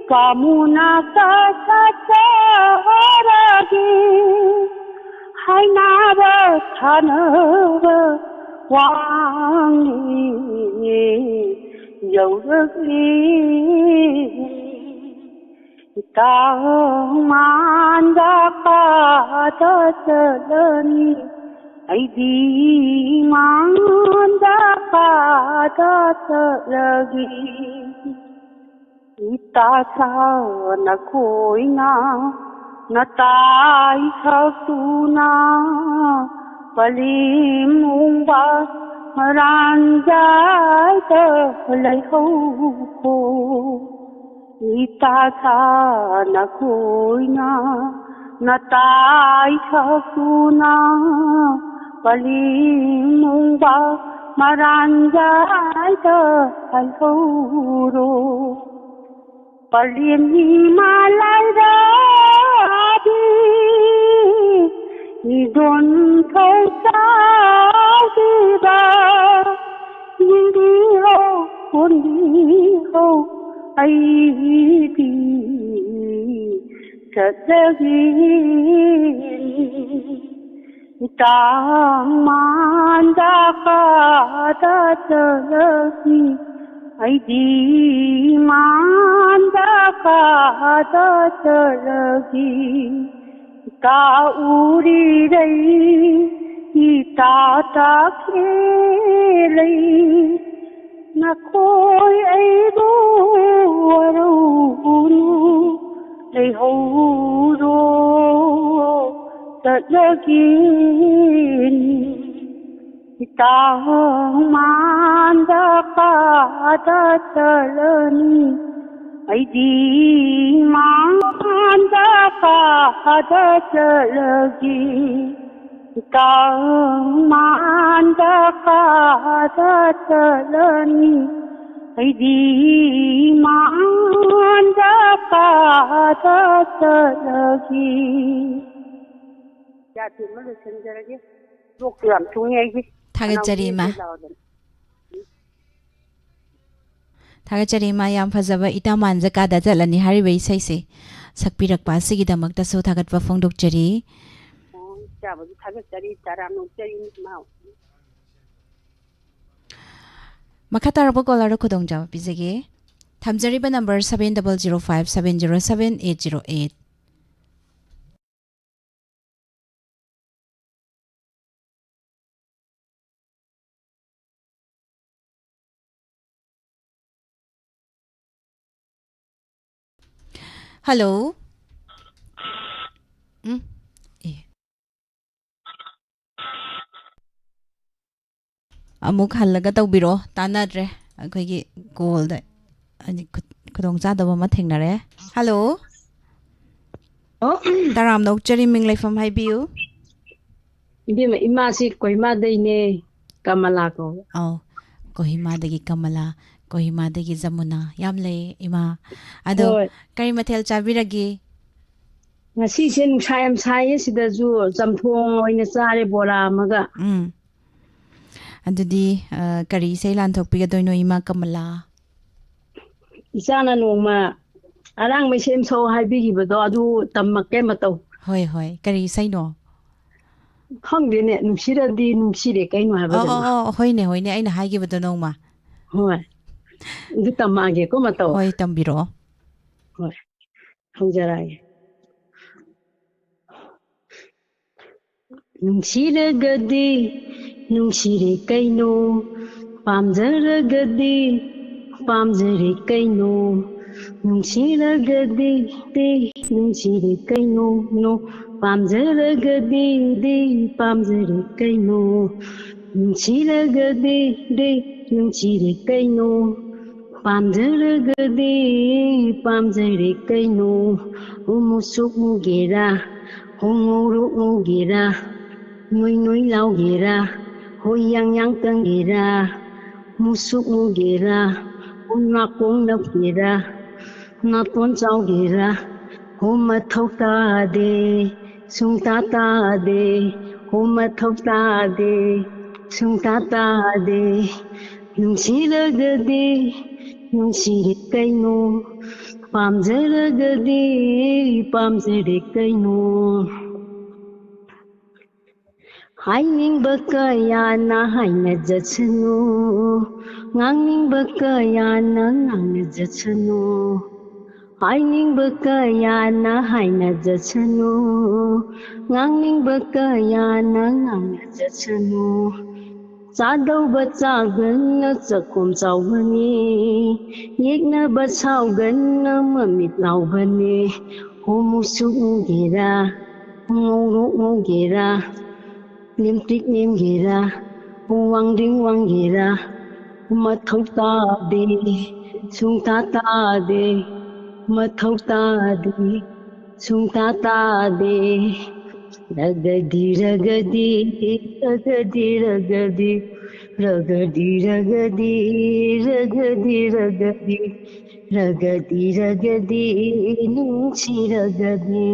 ꯄꯥꯃꯨꯅ ꯀꯥꯏ ꯆꯠꯆꯔꯒꯦ, ꯍꯥꯏꯅꯕ ꯊꯥꯅꯕ ꯋꯥꯡꯂꯤ ꯌꯧꯔꯛꯂꯤ꯫ ꯏꯇꯥ ꯃꯥꯟꯗ ꯀꯥꯗ ꯆꯠꯂꯅꯤ, ꯑꯩꯗꯤ ꯏꯃꯥꯟꯗ ꯀꯥꯗ ꯆꯠꯂꯒꯦ꯫ ꯏꯇꯥ ꯁꯥ ꯅꯈꯣꯏꯅ ꯅꯇꯥꯏ ꯁꯛꯇꯨꯅ ꯄꯂꯦꯝ ꯃꯨꯡꯕ ꯃꯔꯥꯟꯖꯥꯏꯗ ꯂꯩꯍꯧꯀꯣ꯫ ꯏꯇꯥ ꯁꯥ ꯅꯈꯣꯏꯅ ꯅꯇꯥꯏ ꯁꯛꯇꯨꯅ ꯄꯂꯦꯝ ꯃꯨꯡꯕ ꯃꯔꯥꯟꯖꯥꯏꯗ ꯍꯜꯍꯧꯔꯣ꯫ ꯄꯂꯦꯝ ꯏꯃꯥ ꯂꯥꯏꯔꯥꯕꯤ, ꯏꯗꯣꯟ ꯊꯧꯖꯥꯎꯗꯤꯕ, ꯌꯦꯡꯕꯤꯍꯧ, ꯀꯣꯟꯕꯤꯍꯧ, ꯑꯩꯗꯤ ꯆꯠꯂꯒꯦ꯫ ꯇꯥꯡ ꯃꯥꯟꯗ ꯀꯥꯗ ꯆꯠꯂꯒꯦ꯫ ꯑꯩꯗꯤ ꯃꯥꯟꯗ ꯀꯥꯗ ꯆꯠꯂꯒꯦ꯫ ꯏꯇꯥ ꯎꯔꯤꯔꯩ, ꯏꯇꯥ ꯇꯥꯈꯦꯂꯩ, ꯅꯈꯣꯏ ꯑꯩꯕꯨ ꯋꯥꯔꯧꯒꯅꯨ, ꯂꯩꯍꯧꯔꯣ, ꯆꯠꯂꯒꯦꯅꯤ꯫ ꯏꯇꯥ ꯃꯥꯟꯗ ꯀꯥꯗ ꯆꯠꯂꯅꯤ, ꯑꯩꯗꯤ ꯃꯥꯟꯗ ꯀꯥꯗ ꯆꯠꯂꯒꯦ꯫ ꯏꯇꯥ ꯃꯥꯟꯗ ꯀꯥꯗ ꯆꯠꯂꯅꯤ, ꯑꯩꯗꯤ ꯃꯥꯟꯗ ꯀꯥꯗ ꯆꯠꯂꯒꯦ꯫ ꯖꯥꯇꯤ ꯑꯃ ꯂꯣꯏꯁꯤꯟꯖꯔꯒꯦ꯫ ꯂꯣꯛꯁꯨ ꯌꯥꯝ ꯊꯨꯡꯉꯦ ꯑꯩꯗꯤ꯫ ꯊꯥꯒꯠꯆꯔꯤ, ꯏꯃꯥ꯫ ꯊꯥꯒꯠꯆꯔꯤ, ꯏꯃꯥ꯫ ꯌꯥꯝ ꯐꯖꯕ ꯏꯇꯥ ꯃꯥꯟꯗ ꯀꯥꯗ ꯆꯠꯂꯅꯤ ꯍꯥꯏꯔꯤꯕ ꯏꯁꯩꯁꯦ ꯁꯛꯄꯤꯔꯛꯄ ꯑꯁꯤꯒꯤꯗꯃꯛꯇꯁꯨ ꯊꯥꯒꯠꯄ ꯐꯣꯡꯗꯣꯛꯆꯔꯤ꯫ ꯑꯣ, ꯏꯆꯥꯕꯨꯁꯨ ꯊꯥꯒꯠꯆꯔꯤ, ꯇꯔꯥꯝꯅ ꯑꯣꯛꯆꯔꯤ, ꯏꯃꯥ꯫ ꯃꯈꯥ ꯇꯥꯔꯛꯄ ꯀꯣꯂꯔꯗ ꯈꯨꯗꯣꯡꯆꯥꯕ ꯄꯤꯖꯒꯦ꯫ ꯊꯝꯖꯔꯤꯕ number seven double zero five seven zero seven eight zero eight꯫ Hello. ꯎꯝ꯫ ꯑꯦ꯫ ꯑꯃꯨꯛ ꯍꯜꯂꯒ ꯇꯧꯕꯤꯔꯣ, ꯇꯥꯟꯅꯗ꯭ꯔꯦ꯫ ꯑꯩꯈꯣꯏꯒꯤ ꯀꯣꯜꯗ ꯍꯥꯏꯗꯤ ꯈꯨ-, ꯈꯨꯗꯣꯡꯆꯥꯗꯕ ꯑꯃ ꯊꯦꯡꯅꯔꯦ꯫ ꯍꯜꯂꯣ꯫ ꯑꯣ꯫ ꯇꯔꯥꯝꯅ ꯑꯣꯛꯆꯔꯤ, ꯃꯤꯡ ꯂꯩꯐꯝ ꯍꯥꯏꯕꯤꯌꯨ꯫ ꯏꯕꯦꯝꯃ, ꯏꯃꯥꯁꯤ ꯀꯣꯍꯤꯃꯥꯗꯩꯅꯦ, ꯀꯃꯂꯥ ꯀꯧꯕ꯫ ꯑꯧ, ꯀꯣꯍꯤꯃꯥꯗꯒꯤ ꯀꯃꯂꯥ, ꯀꯣꯍꯤꯃꯥꯗꯒꯤ ꯖꯃꯨꯅꯥ, ꯌꯥꯝ ꯂꯩ ꯏꯃꯥ꯫ ꯑꯗꯣ ꯍꯣꯏ꯫ ꯀꯔꯤ ꯃꯊꯦꯜ ꯆꯥꯕꯤꯔꯒꯦ? ꯉꯁꯤꯁꯦ ꯅꯨꯡꯁꯥ ꯌꯥꯝ ꯁꯥꯏꯌꯦ, ꯁꯤꯗꯁꯨ ꯆꯝꯊꯣꯡ ꯑꯣꯏꯅ ꯆꯥꯔꯦ, ꯕꯣꯔꯥ ꯑꯃꯒ꯫ ꯎꯝ꯫ ꯑꯗꯨꯗꯤ, ꯑ, ꯀꯔꯤ ꯏꯁꯩ ꯂꯥꯟꯊꯣꯛꯄꯤꯒꯗꯣꯏꯅꯣ ꯏꯃꯥ ꯀꯃꯂꯥ? ꯏꯆꯥꯅ ꯅꯣꯡꯃ ꯑꯔꯥꯡꯕ ꯏꯁꯩ ꯑꯃ ꯁꯛꯑꯣ ꯍꯥꯏꯕꯤꯈꯤꯕꯗꯣ, ꯑꯗꯨ ꯇꯝꯃꯛꯀꯦ ꯃꯇꯧ꯫ ꯍꯣꯏ, ꯍꯣꯏ꯫ ꯀꯔꯤ ꯏꯁꯩꯅꯣ? ꯈꯪꯗꯦꯅꯦ, ꯅꯨꯡꯁꯤꯔꯗꯤ ꯅꯨꯡꯁꯤꯔꯦ ꯀꯩꯅꯣ ꯍꯥꯏꯕꯗꯨ ꯑꯣ, ꯑꯣ, ꯑꯃ꯫ ꯑꯣ, ꯍꯣꯏꯅꯦ, ꯍꯣꯏꯅꯦ, ꯑꯩꯅ ꯍꯥꯏꯈꯤꯕꯗꯣ ꯅꯣꯡꯃ꯫ ꯍꯣꯏ꯫ ꯑꯗꯨ ꯇꯝꯃꯛꯑꯒꯦꯀꯣ ꯃꯇꯧ꯫ ꯍꯣꯏ, ꯇꯝꯕꯤꯔꯛꯑꯣ꯫ ꯍꯣꯏ꯫ ꯍꯧꯖꯔꯛꯑꯒꯦ꯫ ꯅꯨꯡꯁꯤꯔꯒꯗꯤ ꯅꯨꯡꯁꯤꯔꯦ ꯀꯩꯅꯣ, ꯄꯥꯝꯖꯔꯒꯗꯤ ꯄꯥꯝꯖꯔꯦ ꯀꯩꯅꯣ, ꯅꯨꯡꯁꯤꯔꯒꯗꯤ ꯗꯤ ꯅꯨꯡꯁꯤꯔꯦ ꯀꯩꯅꯣ, ꯅꯣ, ꯄꯥꯝꯖꯔꯒꯗꯤ ꯗꯤ ꯄꯥꯝꯖꯔꯦ ꯀꯩꯅꯣ, ꯅꯨꯡꯁꯤꯔꯒꯗꯤ ꯗꯤ ꯅꯨꯡꯁꯤꯔꯦ ꯀꯩꯅꯣ, ꯄꯥꯝꯖꯔꯒꯗꯤ ꯄꯥꯝꯖꯔꯦ ꯀꯩꯅꯣ, ꯎꯃꯨꯁꯨꯛ ꯃꯨꯒꯦꯔꯥ, ꯎꯉꯧꯔꯣꯛ ꯉꯧꯒꯦꯔꯥ, ꯅꯣꯏ ꯅꯣꯏ ꯂꯥꯎꯒꯦꯔꯥ, ꯍꯣꯏ ꯌꯥꯡ ꯌꯥꯡ ꯀꯪꯒꯦꯔꯥ, ꯃꯨꯁꯨꯛ ꯃꯨꯒꯦꯔꯥ, ꯎ ꯅꯥꯀꯣꯡ ꯅꯞꯀꯦꯔꯥ, ꯅꯥꯇꯣꯟ ꯆꯥꯎꯒꯦꯔꯥ, ꯍꯣ ꯃꯊꯧ ꯇꯥꯗꯦ, ꯁꯨꯡꯇꯥ ꯇꯥꯗꯦ, ꯍꯣ ꯃꯊꯧ ꯇꯥꯗꯦ, ꯁꯨꯡꯇꯥ ꯇꯥꯗꯦ꯫ ꯅꯨꯡꯁꯤꯔꯒꯗꯤ ꯅꯨꯡꯁꯤꯔꯦ ꯀꯩꯅꯣ, ꯄꯥꯝꯖꯔꯒꯗꯤ ꯄꯥꯝꯖꯔꯦ ꯀꯩꯅꯣ꯫ ꯍꯥꯏꯅꯤꯡꯕ ꯀꯌꯥꯅ ꯍꯥꯏꯅꯖꯁꯅꯨ, ꯉꯥꯡꯅꯤꯡꯕ ꯀꯌꯥꯅ ꯉꯥꯡꯅꯖꯁꯅꯨ, ꯍꯥꯏꯅꯤꯡꯕ ꯀꯌꯥꯅ ꯍꯥꯏꯅꯖꯁꯅꯨ, ꯉꯥꯡꯅꯤꯡꯕ ꯀꯌꯥꯅ ꯉꯥꯡꯅꯖꯁꯅꯨ꯫ ꯆꯥꯗꯧꯕ ꯆꯥꯒꯟꯅ ꯆꯥꯛꯈꯨꯝ ꯆꯥꯎꯕꯅꯤ, ꯌꯦꯛꯅꯕ ꯁꯥꯎꯒꯟꯅ ꯃꯃꯤꯠ ꯂꯥꯎꯕꯅꯤ꯫ ꯍꯣꯃꯨꯁꯨꯛ ꯎꯒꯦꯔꯥ, ꯉꯧꯔꯣꯛ ꯉꯧꯒꯦꯔꯥ, ꯅꯦꯝꯇ꯭ꯔꯤꯛ ꯅꯦꯝꯒꯦꯔꯥ, ꯋꯥꯡꯗ꯭ꯔꯤꯡ ꯋꯥꯡꯒꯦꯔꯥ, ꯃꯊꯧ ꯇꯥꯗꯦ, ꯁꯨꯡꯇꯥ ꯇꯥꯗꯦ, ꯃꯊꯧ ꯇꯥꯗꯦ, ꯁꯨꯡꯇꯥ ꯇꯥꯗꯦ꯫ ꯔꯒꯗꯤ ꯔꯒꯗꯤ, ꯔꯒꯗꯤ ꯔꯒꯗꯤ, ꯔꯒꯗꯤ ꯔꯒꯗꯤ, ꯔꯒꯗꯤ ꯔꯒꯗꯤ, ꯔꯒꯗꯤ ꯔꯒꯗꯤ, ꯅꯨꯡꯁꯤ ꯔꯒꯗꯤ꯫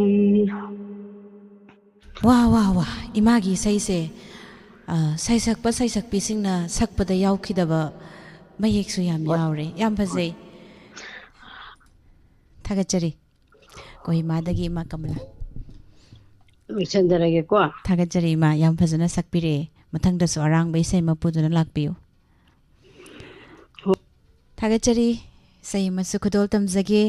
ꯋꯥ, ꯋꯥ, ꯋꯥ! ꯏꯃꯥꯒꯤ ꯏꯁꯩꯁꯦ, ꯑ, ꯁꯩꯁꯛꯄ ꯁꯩꯁꯛꯄꯤꯁꯤꯡꯅ ꯁꯛꯄꯗ ꯌꯥꯎꯈꯤꯗꯕ ꯃꯌꯦꯛꯁꯨ ꯌꯥꯝ ꯍꯣꯏ꯫ ꯌꯥꯎꯔꯦ꯫ ꯌꯥꯝ ꯐꯖꯩ꯫ ꯊꯥꯒꯠꯆꯔꯤ꯫ ꯀꯣꯍꯤꯃꯥꯗꯒꯤ ꯏꯃꯥ ꯀꯃꯂꯥ꯫ ꯂꯣꯏꯁꯤꯟꯖꯔꯒꯦꯀꯣ꯫ ꯊꯥꯒꯠꯆꯔꯤ ꯏꯃꯥ, ꯌꯥꯝ ꯐꯖꯅ ꯁꯛꯄꯤꯔꯛꯑꯦ꯫ ꯃꯊꯪꯗꯁꯨ ꯑꯔꯥꯡꯕ ꯏꯁꯩ ꯑꯃ ꯄꯨꯗꯨꯅ ꯂꯥꯛꯄꯤꯌꯨ꯫ ꯍꯣꯏ꯫ ꯊꯥꯒꯠꯆꯔꯤ꯫ ꯏꯁꯩ ꯑꯃꯁꯨ ꯈꯨꯗꯣꯜ ꯇꯝꯖꯒꯦ꯫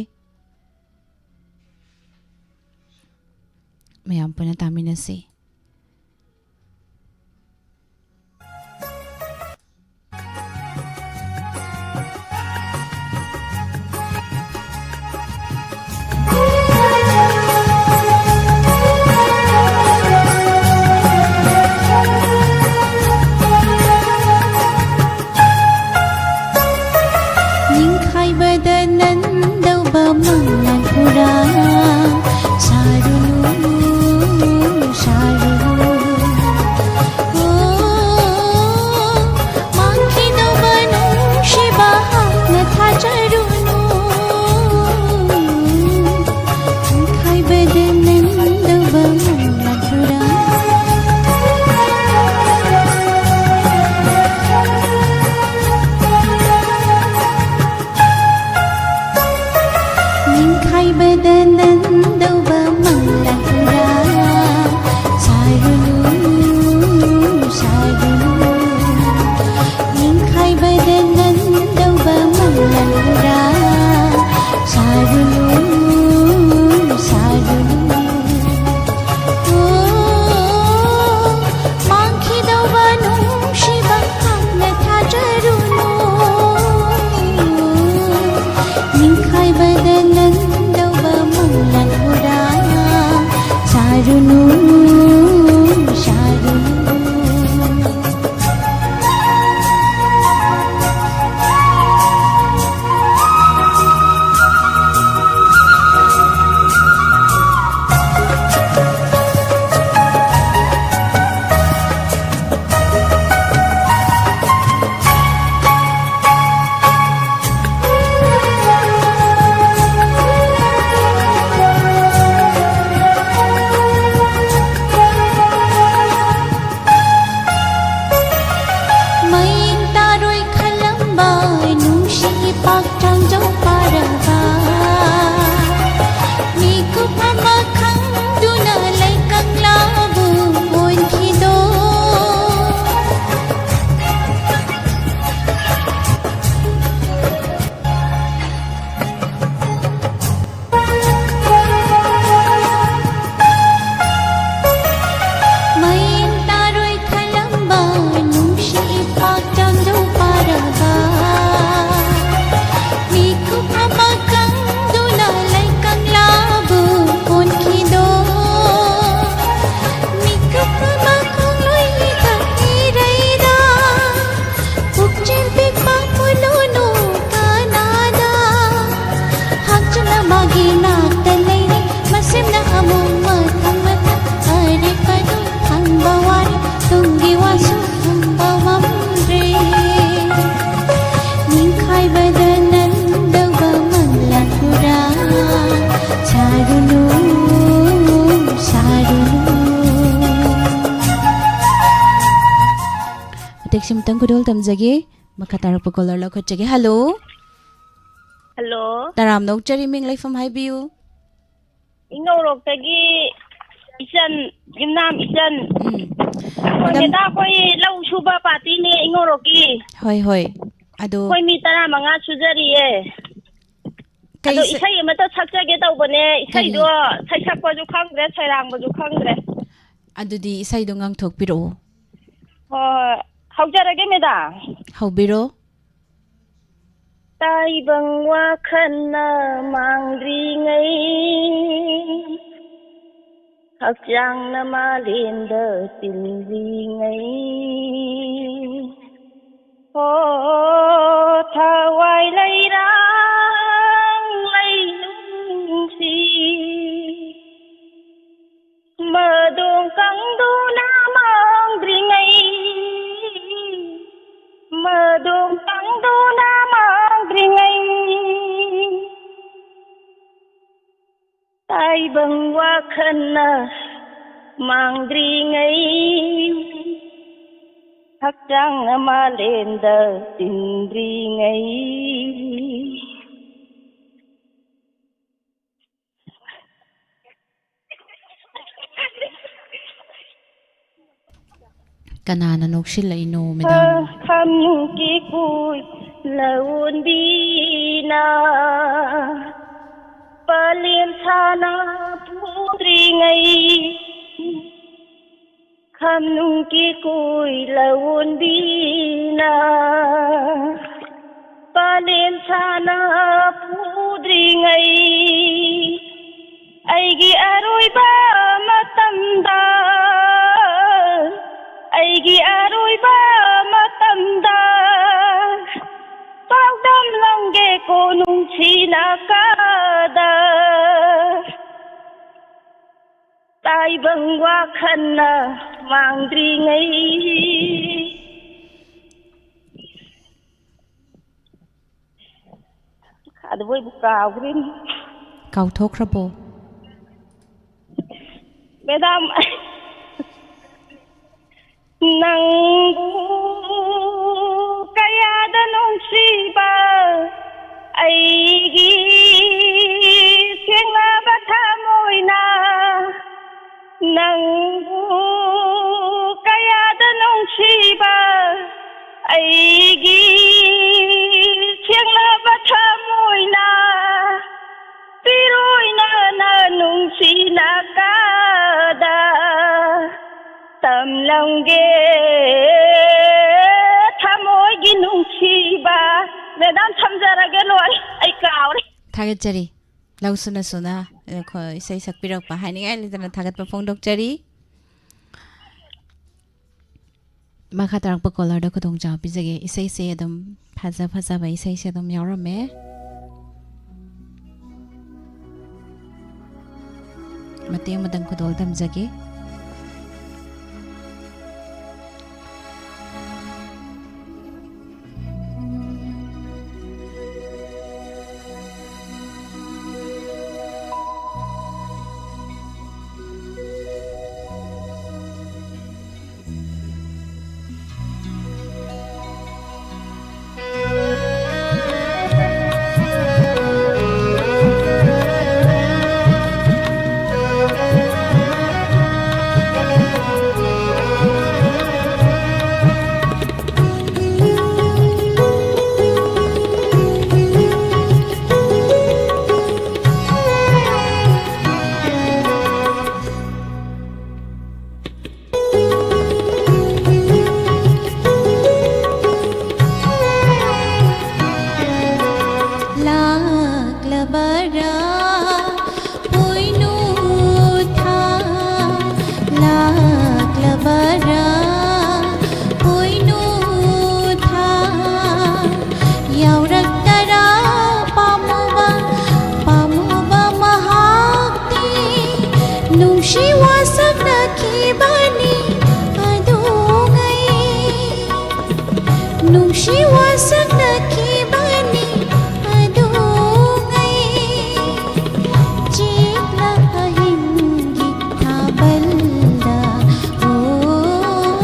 ꯃꯌꯥꯝ ꯄꯨꯟꯅ ꯇꯥꯃꯤꯟꯅꯁꯤ꯫ ꯅꯤꯡꯈꯥꯏꯕꯗ ꯅꯟꯗꯧꯕ ꯃꯪꯂꯥꯟ ꯍꯨꯔꯥ ꯁꯥꯔꯨꯅꯨ, ꯁꯥꯔꯨꯅꯨ꯫ ꯑꯣ, ꯃꯥꯡꯈꯤꯗꯧꯕ ꯅꯨꯡꯁꯤꯕ ꯍꯥꯠꯅ ꯊꯥꯖꯔꯨꯅꯨ꯫ ꯅꯤꯡꯈꯥꯏꯕꯗ ꯅꯟꯗꯧꯕ ꯃꯪꯂꯥꯟ ꯍꯨꯔꯥ ꯅꯤꯡꯈꯥꯏꯕꯗ ꯅꯟꯗꯧꯕ ꯃꯪꯂꯥꯟ ꯍꯨꯔꯥ ꯁꯥꯔꯨꯅꯨ, ꯁꯥꯔꯨꯅꯨ꯫ ꯅꯤꯡꯈꯥꯏꯕꯗ ꯅꯟꯗꯧꯕ ꯃꯪꯂꯥꯟ ꯍꯨꯔꯥ ꯁꯥꯔꯨꯅꯨ, ꯁꯥꯔꯨꯅꯨ꯫ ꯑꯣ, ꯃꯥꯡꯈꯤꯗꯧꯕ ꯅꯨꯡꯁꯤꯕ ꯁꯤꯝꯇꯪ ꯈꯨꯗꯣꯜ ꯇꯝꯖꯒꯦ꯫ ꯃꯈꯥ ꯇꯥꯔꯛꯄ ꯀꯣꯂꯔ ꯂꯧꯈꯠꯆꯒꯦ꯫ ꯍꯜꯂꯣ꯫ ꯍꯜꯂꯣ꯫ ꯇꯔꯥꯝꯅ ꯑꯣꯛꯆꯔꯤ, ꯃꯤꯡ ꯂꯩꯐꯝ ꯍꯥꯏꯕꯤꯌꯨ꯫ ꯏꯉꯧꯔꯣꯛꯇꯒꯤ ꯏꯆꯟ, ꯌꯨꯝꯅꯥꯝ ꯏꯆꯟ꯫ ꯎꯝ꯫ ꯑꯩꯈꯣꯏ ꯃꯦꯗꯥꯝ, ꯃꯦꯗꯥ, ꯑꯩꯈꯣꯏ ꯂꯧ ꯁꯨꯕ ꯄꯥꯔꯇꯤꯅꯦ ꯏꯉꯧꯔꯣꯛꯀꯤ꯫ ꯍꯣꯏ, ꯍꯣꯏ꯫ ꯑꯗꯣ ꯑꯩꯈꯣꯏ ꯃꯤ ꯇꯔꯥꯃꯉꯥ ꯁꯨꯖꯔꯤꯌꯦ꯫ ꯀꯩ ꯑꯗꯣ ꯁ- ꯏꯁꯩ ꯑꯃꯇ ꯁꯛꯆꯒꯦ ꯇꯧꯕꯅꯦ꯫ ꯀꯔꯤ? ꯏꯁꯩꯗꯣ ꯁꯩꯁꯛꯄꯁꯨ ꯈꯪꯗ꯭ꯔꯦ, ꯁꯩꯔꯥꯡꯕꯁꯨ ꯈꯪꯗ꯭ꯔꯦ꯫ ꯑꯗꯨꯗꯤ ꯏꯁꯩꯗꯣ ꯉꯥꯡꯊꯣꯛꯄꯤꯔꯛꯑꯣ꯫ ꯍꯣꯏ, ꯍꯧꯖꯔꯒꯦ ꯃꯦꯗꯥꯝ꯫ ꯍꯧꯕꯤꯔꯣ꯫ ꯇꯥꯏꯕꯪ ꯋꯥꯈꯜꯅ ꯃꯥꯡꯗ꯭ꯔꯤꯉꯩ, ꯍꯛꯆꯥꯡꯅ ꯃꯥꯂꯦꯝꯗ ꯇꯤꯟꯗ꯭ꯔꯤꯉꯩ, ꯍꯣ, ꯊꯋꯥꯏ ꯂꯩꯔꯥꯡ ꯂꯩꯅꯨꯡꯁꯤ, ꯃꯗꯣꯡ ꯀꯪꯗꯨꯅ ꯃꯥꯡꯗ꯭ꯔꯤꯉꯩ, ꯃꯗꯣꯡ ꯀꯪꯗꯨꯅ ꯃꯥꯡꯗ꯭ꯔꯤꯉꯩ, ꯇꯥꯏꯕꯪ ꯋꯥꯈꯜꯅ ꯃꯥꯡꯗ꯭ꯔꯤꯉꯩ, ꯍꯛꯆꯥꯡꯅ ꯃꯥꯂꯦꯝꯗ ꯇꯤꯟꯗ꯭ꯔꯤꯉꯩ꯫ ꯀꯅꯥꯅ ꯅꯣꯛꯁꯤꯜꯂꯛꯏꯅꯣ, ꯃꯦꯗꯥꯝ? ꯈꯝꯅꯨꯡꯒꯤ ꯀꯨꯏ ꯂꯧꯟꯕꯤꯅ ꯄꯂꯦꯝ ꯁꯥꯅ ꯄꯨꯗ꯭ꯔꯤꯉꯩ, ꯈꯝꯅꯨꯡꯒꯤ ꯀꯨꯏ ꯂꯧꯟꯕꯤꯅ ꯄꯂꯦꯝ ꯁꯥꯅ ꯄꯨꯗ꯭ꯔꯤꯉꯩ, ꯑꯩꯒꯤ ꯑꯔꯣꯏꯕ ꯃꯇꯝꯗ, ꯑꯩꯒꯤ ꯑꯔꯣꯏꯕ ꯃꯇꯝꯗ ꯄꯥꯎꯗꯝ ꯂꯪꯒꯦ ꯀꯣꯅꯨꯡ ꯁꯤꯅ ꯀꯥꯗ꯫ ꯇꯥꯏꯕꯪ ꯋꯥꯈꯜꯅ ꯃꯥꯡꯗ꯭ꯔꯤꯉꯩ꯫ ꯑꯗꯨꯕꯨ ꯑꯩꯕꯨ ꯀꯥꯎꯈ꯭ꯔꯦꯅꯦ꯫ ꯀꯥꯎꯊꯣꯛꯈ꯭ꯔꯕꯣ? ꯃꯦꯗꯥꯝ, ꯅꯪꯕꯨ ꯑꯩꯒꯤ ꯁꯦꯡꯂꯕ ꯊꯃꯣꯏꯅ ꯅꯪꯕꯨ ꯀꯌꯥꯗ ꯅꯨꯡꯁꯤꯕ, ꯑꯩꯒꯤ ꯁꯦꯡꯂꯕ ꯊꯃꯣꯏꯅ ꯄꯤꯔꯣꯏꯅꯅ ꯅꯨꯡꯁꯤꯅ ꯀꯥꯗ ꯇꯝꯂꯝꯒꯦ ꯊꯃꯣꯏꯒꯤ ꯅꯨꯡꯁꯤꯕ꯫ ꯃꯦꯗꯥꯝ, ꯊꯝꯖꯔꯒꯦ, ꯂꯣꯏꯔꯦ, ꯑꯩ ꯀꯥꯎꯔꯦ꯫ ꯊꯥꯒꯠꯆꯔꯤ꯫ ꯂꯧꯁꯨꯅ ꯁꯨꯅ, ꯑꯩꯈꯣꯏ ꯏꯁꯩ ꯁꯛꯄꯤꯔꯛꯄ ꯍꯥꯏꯅꯤꯡꯉꯥꯏ ꯂꯩꯇꯅ ꯊꯥꯒꯠꯄ ꯐꯣꯡꯗꯣꯛꯆꯔꯤ꯫ ꯃꯈꯥ ꯇꯥꯔꯛꯄ ꯀꯣꯂꯔꯗ ꯈꯨꯗꯣꯡꯆꯥꯕ ꯄꯤꯖꯒꯦ꯫ ꯏꯁꯩꯁꯦ ꯑꯗꯨꯝ ꯐꯖ ꯐꯖꯕ ꯏꯁꯩꯁꯦ ꯑꯗꯨꯝ ꯌꯥꯎꯔꯝꯃꯦ꯫ ꯃꯇꯦꯡ ꯑꯃꯇꯪ ꯈꯨꯗꯣꯜ ꯇꯝꯖꯒꯦ꯫ ꯂꯥꯛꯂꯕꯔꯥ ꯄꯣꯏꯅꯨ ꯊꯥ, ꯂꯥꯛꯂꯕꯔꯥ ꯄꯣꯏꯅꯨ ꯊꯥ, ꯌꯥꯎꯔꯛꯇꯔꯥ ꯄꯥꯝꯃꯨꯕ, ꯄꯥꯝꯃꯨꯕ ꯃꯍꯥꯛꯇꯤ ꯅꯨꯡꯁꯤ ꯋꯥꯁꯛꯅꯈꯤꯕꯅꯤ ꯑꯗꯨꯉꯩ, ꯅꯨꯡꯁꯤ ꯋꯥꯁꯛꯅꯈꯤꯕꯅꯤ ꯑꯗꯨꯉꯩ꯫ ꯆꯦꯛꯂꯛ ꯑꯍꯤꯡꯒꯤ ꯊꯥꯕꯜꯗ, ꯑꯣ,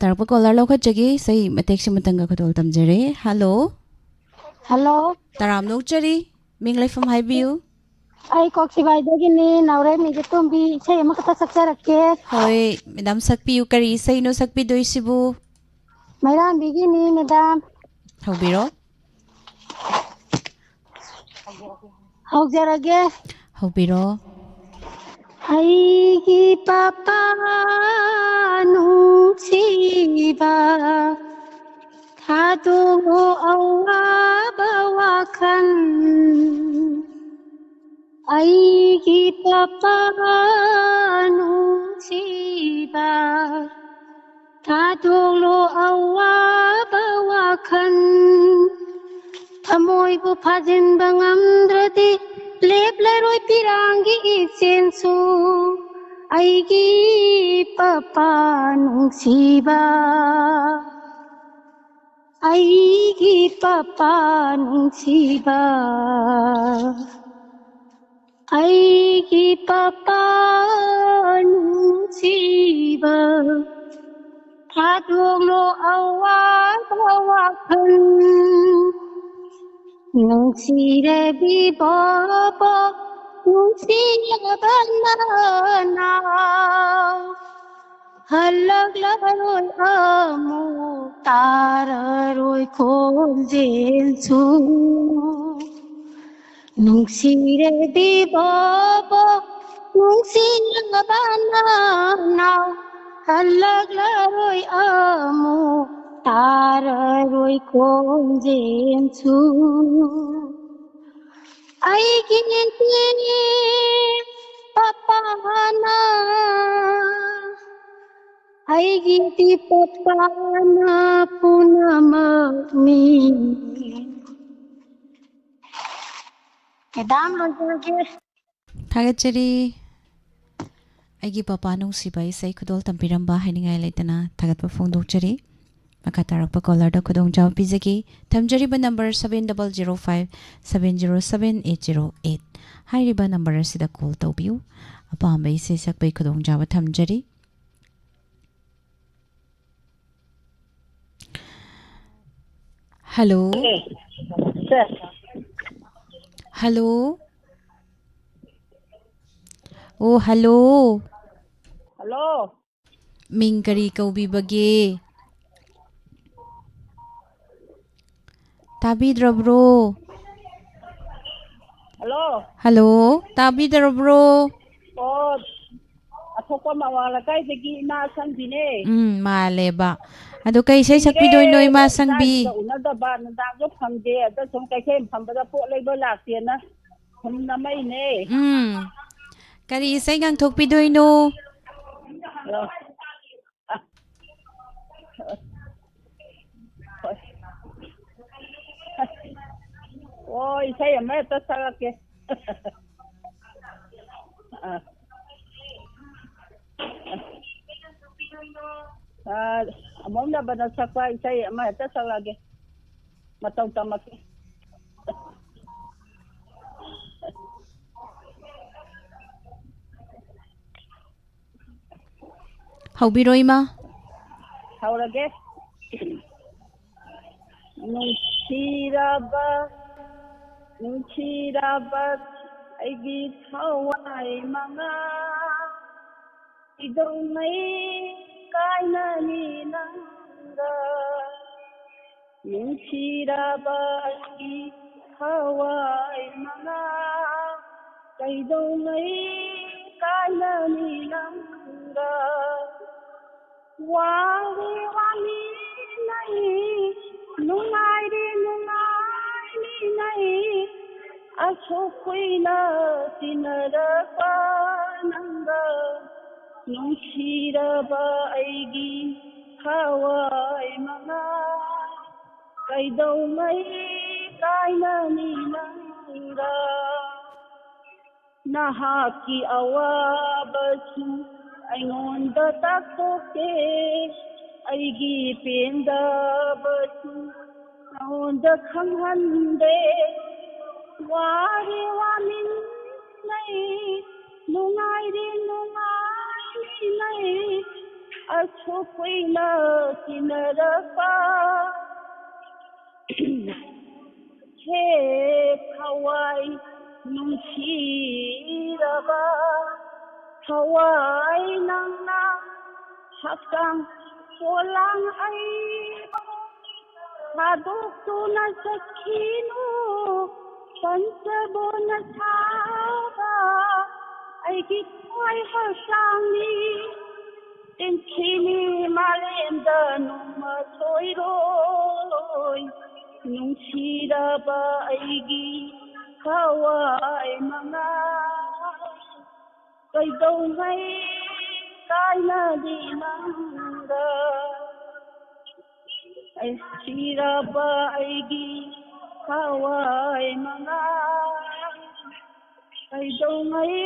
ꯇꯥꯔꯛꯄ ꯀꯣꯂꯔ ꯂꯧꯈꯠꯆꯒꯦ꯫ ꯏꯁꯩ ꯃꯇꯦꯛꯁꯤ ꯑꯃꯇꯪꯒ ꯈꯨꯗꯣꯜ ꯇꯝꯖꯔꯦ꯫ ꯍꯜꯂꯣ꯫ ꯍꯜꯂꯣ꯫ ꯇꯔꯥꯝꯅ ꯑꯣꯛꯆꯔꯤ꯫ ꯃꯤꯡ ꯂꯩꯐꯝ ꯍꯥꯏꯕꯤꯌꯨ꯫ ꯑꯩ ꯀꯣꯛꯆꯤꯕꯥꯏꯗꯒꯤꯅꯤ, ꯅꯥꯎꯔꯦꯝ ꯃꯤꯒꯤ ꯇꯣꯝꯕꯤ꯫ ꯏꯁꯩ ꯑꯃꯈꯛꯇ ꯁꯛꯆꯔꯛꯀꯦ꯫ ꯍꯣꯏ, ꯃꯦꯗꯥꯝ ꯁꯛꯄꯤꯌꯨ꯫ ꯀꯔꯤ ꯏꯁꯩꯅꯣ ꯁꯛꯄꯤꯗꯣꯏꯁꯤꯕꯨ? ꯃꯩꯔꯥꯝꯕꯤꯒꯤꯅꯤ, ꯃꯦꯗꯥꯝ꯫ ꯍꯧꯕꯤꯔꯣ꯫ ꯍꯧꯖꯔꯒꯦ꯫ ꯍꯧꯕꯤꯔꯣ꯫ ꯑꯩꯒꯤ ꯄꯄꯥ ꯅꯨꯡꯁꯤꯕ, ꯊꯥꯗꯣꯛꯂꯣ ꯑꯋꯥꯕ ꯋꯥꯈꯜ꯫ ꯑꯩꯒꯤ ꯄꯄꯥ ꯅꯨꯡꯁꯤꯕ, ꯊꯥꯗꯣꯛꯂꯣ ꯑꯋꯥꯕ ꯋꯥꯈꯜ꯫ ꯊꯃꯣꯏꯕꯨ ꯐꯥꯖꯤꯟꯕ ꯉꯝꯗ꯭ꯔꯗꯤ, ꯂꯦꯞꯂꯔꯣꯏ ꯄꯤꯔꯥꯡꯒꯤ ꯏꯆꯦꯜꯁꯨ꯫ ꯑꯩꯒꯤ ꯄꯄꯥ ꯅꯨꯡꯁꯤꯕ, ꯑꯩꯒꯤ ꯄꯄꯥ ꯅꯨꯡꯁꯤꯕ, ꯑꯩꯒꯤ ꯄꯄꯥ ꯅꯨꯡꯁꯤꯕ, ꯊꯥꯗꯣꯛꯂꯣ ꯑꯋꯥꯕ ꯋꯥꯈꯜ꯫ ꯅꯨꯡꯁꯤꯔꯕꯤ ꯕꯣꯕꯣꯛ, ꯅꯨꯡꯁꯤꯔꯕ ꯅꯅꯥꯎ, ꯍꯜꯂꯛꯂꯔꯣꯏ ꯑꯃꯨꯛ ꯇꯥꯔꯔꯣꯏ ꯈꯣꯟꯖꯦꯜꯁꯨ꯫ ꯅꯨꯡꯁꯤꯔꯕꯤ ꯕꯣꯕꯣꯛ, ꯅꯨꯡꯁꯤꯔꯕ ꯅꯅꯥꯎ, ꯍꯜꯂꯛꯂꯔꯣꯏ ꯑꯃꯨꯛ ꯇꯥꯔꯔꯣꯏ ꯈꯣꯟꯖꯦꯜꯁꯨ꯫ ꯑꯩꯒꯤꯗꯤ ꯄꯄꯥꯅ, ꯑꯩꯒꯤꯗꯤ ꯄꯄꯥꯅ ꯄꯨꯝꯅꯃꯛꯅꯤ꯫ ꯃꯦꯗꯥꯝ, ꯂꯣꯏꯖꯔꯒꯦ꯫ ꯊꯥꯒꯠꯆꯔꯤ꯫ ꯑꯩꯒꯤ ꯄꯄꯥ ꯅꯨꯡꯁꯤꯕ ꯏꯁꯩ ꯈꯨꯗꯣꯜ ꯇꯝꯕꯤꯔꯝꯕ ꯍꯥꯏꯅꯤꯡꯉꯥꯏ ꯂꯩꯇꯅ ꯊꯥꯒꯠꯄ ꯐꯣꯡꯗꯣꯛꯆꯔꯤ꯫ ꯃꯈꯥ ꯇꯥꯔꯛꯄ ꯀꯣꯂꯔꯗ ꯈꯨꯗꯣꯡꯆꯥꯕ ꯄꯤꯖꯒꯦ꯫ ꯊꯝꯖꯔꯤꯕ number seven double zero five seven zero seven eight zero eight꯫ ꯍꯥꯏꯔꯤꯕ ꯅꯝꯕꯔ ꯑꯁꯤꯗ ꯀꯣꯜ ꯇꯧꯕꯤꯌꯨ꯫ ꯑꯄꯥꯝꯕ ꯏꯁꯩ ꯁꯛꯄꯒꯤ ꯈꯨꯗꯣꯡꯆꯥꯕ ꯊꯝꯖꯔꯤ꯫ ꯍꯜꯂꯣ꯫ ꯑꯦ, ꯁꯦ꯫ ꯍꯜꯂꯣ꯫ ꯑꯣ, ꯍꯜꯂꯣ꯫ ꯍꯜꯂꯣ꯫ ꯃꯤꯡ ꯀꯔꯤ ꯀꯧꯕꯤꯕꯒꯦ? ꯇꯥꯕꯤꯗ꯭ꯔꯕ꯭ꯔꯣ? ꯍꯜꯂꯣ꯫ ꯍꯜꯂꯣ, ꯇꯥꯕꯤꯗ꯭ꯔꯕ꯭ꯔꯣ? ꯑꯣ, ꯑꯊꯣꯛꯄ ꯃꯃꯥꯡ ꯂꯩꯀꯥꯏꯗꯒꯤ ꯏꯃꯥ ꯑꯁꯪꯕꯤꯅꯦ꯫ ꯎꯝ, ꯃꯥꯜꯂꯦꯕ꯫ ꯑꯗꯣ ꯀꯩ ꯏꯁꯩ ꯁꯛꯄꯤꯗꯣꯏꯅꯣ, ꯀꯨꯏꯔꯦ, ꯏꯃꯥ ꯑꯁꯪꯕꯤ? ꯏꯆꯥꯁꯤꯡꯒ ꯎꯅꯗꯕ, ꯅꯨꯡꯗꯥꯡꯁꯨ ꯐꯪꯗꯦ꯫ ꯑꯗ ꯁꯨꯝ ꯀꯩꯊꯦꯜ ꯐꯝꯕꯗ ꯄꯣꯠ ꯂꯩꯕ ꯂꯥꯛꯀꯦꯅ ꯁꯨꯝ ꯅꯝꯃꯛꯏꯅꯦ꯫ ꯎꯝ꯫ ꯀꯔꯤ ꯏꯁꯩ ꯉꯥꯡꯊꯣꯛꯄꯤꯗꯣꯏꯅꯣ? ꯑ, ꯑ, ꯍꯣꯏ꯫ ꯑꯣ, ꯏꯁꯩ ꯑꯃ ꯍꯦꯛꯇ ꯁꯛꯂꯛꯀꯦ꯫ ꯑ, ꯑ, ꯑ, ꯑꯃꯣꯝ ꯅꯕꯅ ꯁꯛꯄ ꯏꯁꯩ ꯑꯃ ꯍꯦꯛꯇ ꯁꯛꯂꯛꯑꯒꯦ꯫ ꯃꯇꯧ ꯇꯝꯃꯛꯀꯦ꯫ ꯍꯧꯕꯤꯔꯣ, ꯏꯃꯥ꯫ ꯍꯧꯔꯒꯦ꯫ ꯅꯨꯡꯁꯤꯔꯕ, ꯅꯨꯡꯁꯤꯔꯕ ꯑꯩꯒꯤ ꯊꯋꯥꯏ ꯃꯉꯥ, ꯀꯩꯗꯧꯉꯩ ꯀꯥꯏꯅꯅꯤ ꯅꯪꯒ? ꯅꯨꯡꯁꯤꯔꯕ ꯑꯩꯒꯤ ꯊꯋꯥꯏ ꯃꯉꯥ, ꯀꯩꯗꯧꯉꯩ ꯀꯥꯏꯅꯅꯤ ꯅꯪꯒ? ꯋꯥꯔꯦ ꯋꯥꯃꯤꯟꯅꯩ, ꯅꯨꯡꯉꯥꯏꯔꯦ ꯅꯨꯡꯉꯥꯏꯃꯤꯟꯅꯩ, ꯑꯁꯨꯛ ꯀꯨꯏꯅ ꯇꯤꯟꯅꯔꯛꯄ ꯅꯪꯒ꯫ ꯅꯨꯡꯁꯤꯔꯕ ꯑꯩꯒꯤ ꯊꯋꯥꯏ ꯃꯉꯥ, ꯀꯩꯗꯧꯉꯩ ꯀꯥꯏꯅꯅꯤ ꯅꯪꯒ? ꯅꯍꯥꯛꯀꯤ ꯑꯋꯥꯕꯁꯨ ꯑꯩꯉꯣꯟꯗ ꯇꯥꯛꯊꯣꯛꯇꯦ, ꯑꯩꯒꯤ ꯄꯦꯟꯗꯕꯁꯨ ꯅꯉꯣꯟꯗ ꯈꯪꯍꯟꯗꯦ꯫ ꯋꯥꯔꯦ ꯋꯥꯃꯤꯟꯅꯩ, ꯅꯨꯡꯉꯥꯏꯔꯦ ꯅꯨꯡꯉꯥꯏꯃꯤꯟꯅꯩ, ꯑꯁꯨꯛ ꯀꯨꯏꯅ ꯇꯤꯟꯅꯔꯛꯄ ꯁꯤꯔꯕ ꯊꯋꯥꯏ ꯅꯪꯅ ꯍꯛꯆꯥꯡ ꯄꯣꯂꯥꯡ ꯑꯩꯕꯨ ꯊꯥꯗꯣꯛꯇꯨꯅ ꯆꯠꯈꯤꯅꯨ꯫ ꯄꯟꯆꯕꯣꯅ ꯁꯥꯕ ꯑꯩꯒꯤ ꯊꯋꯥꯏ ꯍꯛꯆꯥꯡꯅꯤ꯫ ꯇꯤꯟꯊꯤꯅꯤ ꯃꯥꯂꯦꯝꯗ ꯅꯣꯡꯃ ꯁꯣꯏꯔꯣꯏ꯫ ꯅꯨꯡꯁꯤꯔꯕ ꯑꯩꯒꯤ ꯊꯋꯥꯏ ꯃꯉꯥ, ꯀꯩꯗꯧꯉꯩ ꯀꯥꯏꯅꯅꯤ ꯅꯪꯒ? ꯑꯩ ꯁꯤꯔꯕ ꯑꯩꯒꯤ ꯊꯋꯥꯏ ꯃꯉꯥ, ꯀꯩꯗꯧꯉꯩ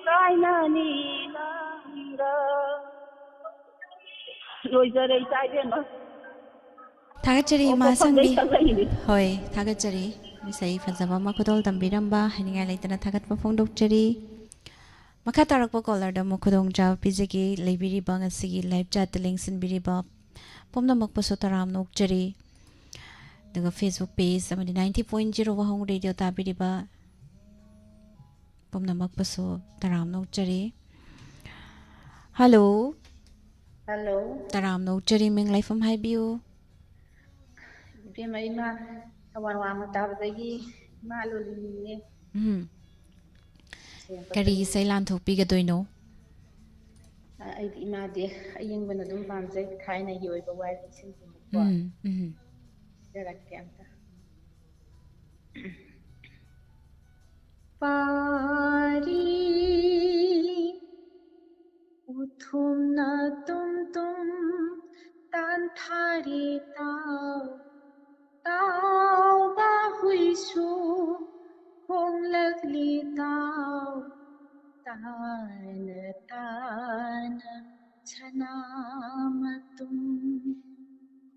ꯀꯥꯏꯅꯅꯤ ꯅꯪꯒ? ꯂꯣꯏꯖꯔꯦ, ꯏꯆꯥ ꯏꯕꯦꯝꯃ꯫ ꯊꯥꯒꯠꯆꯔꯤ, ꯑꯣ, ꯏꯃꯥ ꯃꯐꯝꯗꯩ ꯁꯪꯕꯤ꯫ ꯆꯪꯂꯛꯏꯅꯤ꯫ ꯍꯣꯏ, ꯊꯥꯒꯠꯆꯔꯤ꯫ ꯏꯁꯩ ꯐꯖꯕ ꯑꯃ ꯈꯨꯗꯣꯜ ꯇꯝꯕꯤꯔꯝꯕ, ꯍꯥꯏꯅꯤꯡꯉꯥꯏ ꯂꯩꯇꯅ ꯊꯥꯒꯠꯄ ꯐꯣꯡꯗꯣꯛꯆꯔꯤ꯫ ꯃꯈꯥ ꯇꯥꯔꯛꯄ ꯀꯣꯂꯔꯗ ꯑꯃꯨꯛ ꯈꯨꯗꯣꯡꯆꯥꯕ ꯄꯤꯖꯒꯦ꯫ ꯂꯩꯕꯤꯔꯤꯕ ꯉꯁꯤꯒꯤ ꯂꯥꯏꯚ ꯆꯥꯠꯇ ꯂꯦꯡꯁꯤꯟꯕꯤꯔꯤꯕ ꯄꯨꯝꯅꯃꯛꯄꯨꯁꯨ ꯇꯔꯥꯝꯅ ꯑꯣꯛꯆꯔꯤ꯫ ꯑꯗꯨꯒ Facebook page ꯑꯃꯗꯤ ninety point zero ꯋꯥꯍꯣꯡ ꯔꯦꯗꯤꯑꯣ ꯇꯥꯕꯤꯔꯤꯕ ꯄꯨꯝꯅꯃꯛꯄꯨꯁꯨ ꯇꯔꯥꯝꯅ ꯑꯣꯛꯆꯔꯤ꯫ ꯍꯜꯂꯣ꯫ ꯍꯜꯂꯣ꯫ ꯇꯔꯥꯝꯅ ꯑꯣꯛꯆꯔꯤ, ꯃꯤꯡ ꯂꯩꯐꯝ ꯍꯥꯏꯕꯤꯌꯨ꯫ ꯏꯕꯦꯝꯃ, ꯏꯃꯥ ꯊꯧꯕꯥꯜ ꯋꯥꯡꯃ ꯇꯥꯕꯗꯒꯤ ꯏꯃꯥ ꯂꯣꯂꯤꯅꯤꯅꯦ꯫ ꯎꯝ꯫ ꯁꯦꯝꯕ ꯀꯔꯤ ꯀꯔꯤ? ꯏꯁꯩ ꯂꯥꯟꯊꯣꯛꯄꯤꯒꯗꯣꯏꯅꯣ? ꯑ-, ꯑꯩꯗꯤ ꯏꯃꯥꯗꯤ ꯑꯌꯤꯡꯕꯅ ꯑꯗꯨꯝ ꯄꯥꯝꯖꯩ, ꯊꯥꯏꯅꯒꯤ ꯑꯣꯏꯕ ꯋꯥꯔꯤꯁꯤꯡꯒꯨꯝꯕꯀꯣ꯫ ꯎꯝ, ꯎꯝ꯫ ꯁꯤꯟꯖꯔꯛꯀꯦ ꯑꯝꯇ꯫ ꯄꯥꯔꯤ ꯎꯊꯨꯝꯅ ꯇꯨꯝ ꯇꯨꯝ ꯇꯥꯟꯊꯥꯔꯤ ꯇꯥꯎ, ꯇꯥꯎꯕ ꯍꯨꯏꯁꯨ ꯈꯣꯡꯂꯛꯂꯤ ꯇꯥꯎ, ꯇꯥꯅ ꯇꯥꯅ ꯁꯅꯥ ꯃꯇꯨꯝ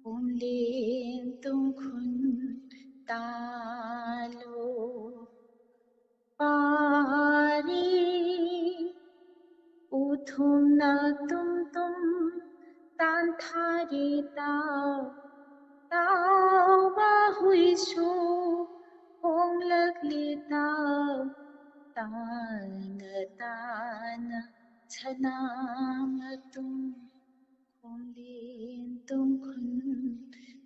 ꯈꯣꯡꯂꯦꯟ ꯇꯨꯡꯈꯨꯟ ꯇꯥꯂꯣ꯫ ꯄꯥꯔꯤ ꯎꯊꯨꯝꯅ ꯇꯨꯝ ꯇꯨꯝ ꯇꯥꯟꯊꯥꯔꯤ ꯇꯥꯎ, ꯇꯥꯎꯕ ꯍꯨꯏꯁꯨ ꯈꯣꯡꯂꯛꯂꯤ ꯇꯥꯎ, ꯇꯥꯅ ꯇꯥꯅ ꯁꯅꯥ ꯃꯇꯨꯝ ꯈꯣꯝꯂꯦꯟ ꯇꯨꯝꯈꯨꯟ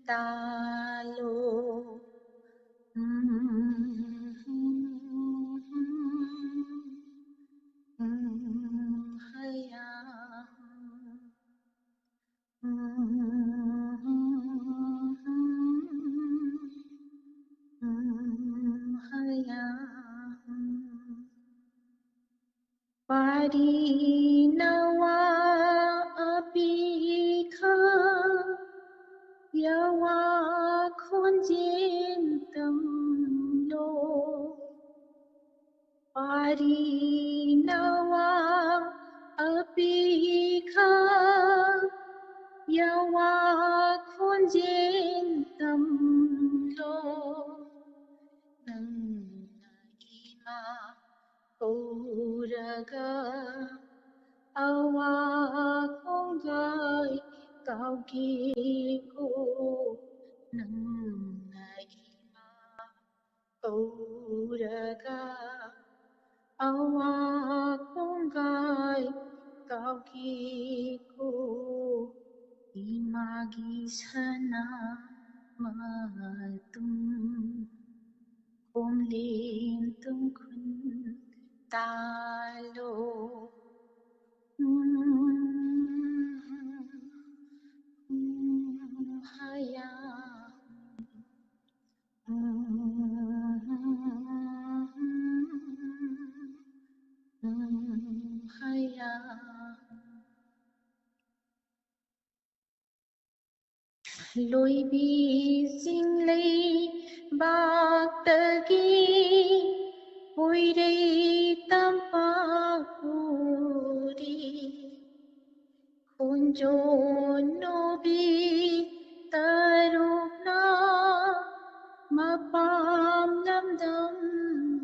ꯇꯥꯂꯣ꯫ ꯎꯝ, ꯎꯝ, ꯎꯝ, ꯍꯌꯥ꯫ ꯄꯥꯔꯤ ꯅꯋꯥ ꯑꯄꯤꯈ ꯌꯋꯥ ꯈꯣꯟꯖꯦꯜ ꯇꯝꯂꯣ꯫ ꯄꯥꯔꯤ ꯅꯋꯥ ꯑꯄꯤꯈ ꯌꯋꯥ ꯈꯣꯟꯖꯦꯜ ꯇꯝꯂꯣ꯫ ꯅꯪꯅ ꯏꯃꯥ ꯀꯧꯔꯒ ꯑꯋꯥ ꯈꯣꯡꯒꯥꯏ ꯀꯥꯎꯒꯦꯀꯣ꯫ ꯅꯪꯅ ꯏꯃꯥ ꯀꯧꯔꯒ ꯑꯋꯥ ꯈꯣꯡꯒꯥꯏ ꯀꯥꯎꯒꯦꯀꯣ꯫ ꯏꯃꯥꯒꯤ ꯁꯅꯥ ꯃꯇꯨꯝ ꯈꯣꯝꯂꯦꯟ ꯇꯨꯝꯈꯨꯟ ꯇꯥꯂꯣ꯫ ꯎꯝ, ꯎꯝ, ꯍꯌꯥ꯫ ꯎꯝ, ꯎꯝ, ꯍꯌꯥ꯫ ꯂꯣꯏꯕꯤ ꯆꯤꯡꯂꯩꯕꯥꯛꯇꯒꯤ ꯄꯣꯏꯔꯩ ꯇꯝꯄꯥꯛ ꯎꯔꯤ꯫ ꯈꯣꯟꯖꯣꯟ ꯅꯨꯕꯤ ꯇꯔꯨꯛꯅ ꯃꯄꯥꯝ ꯂꯝꯗꯝ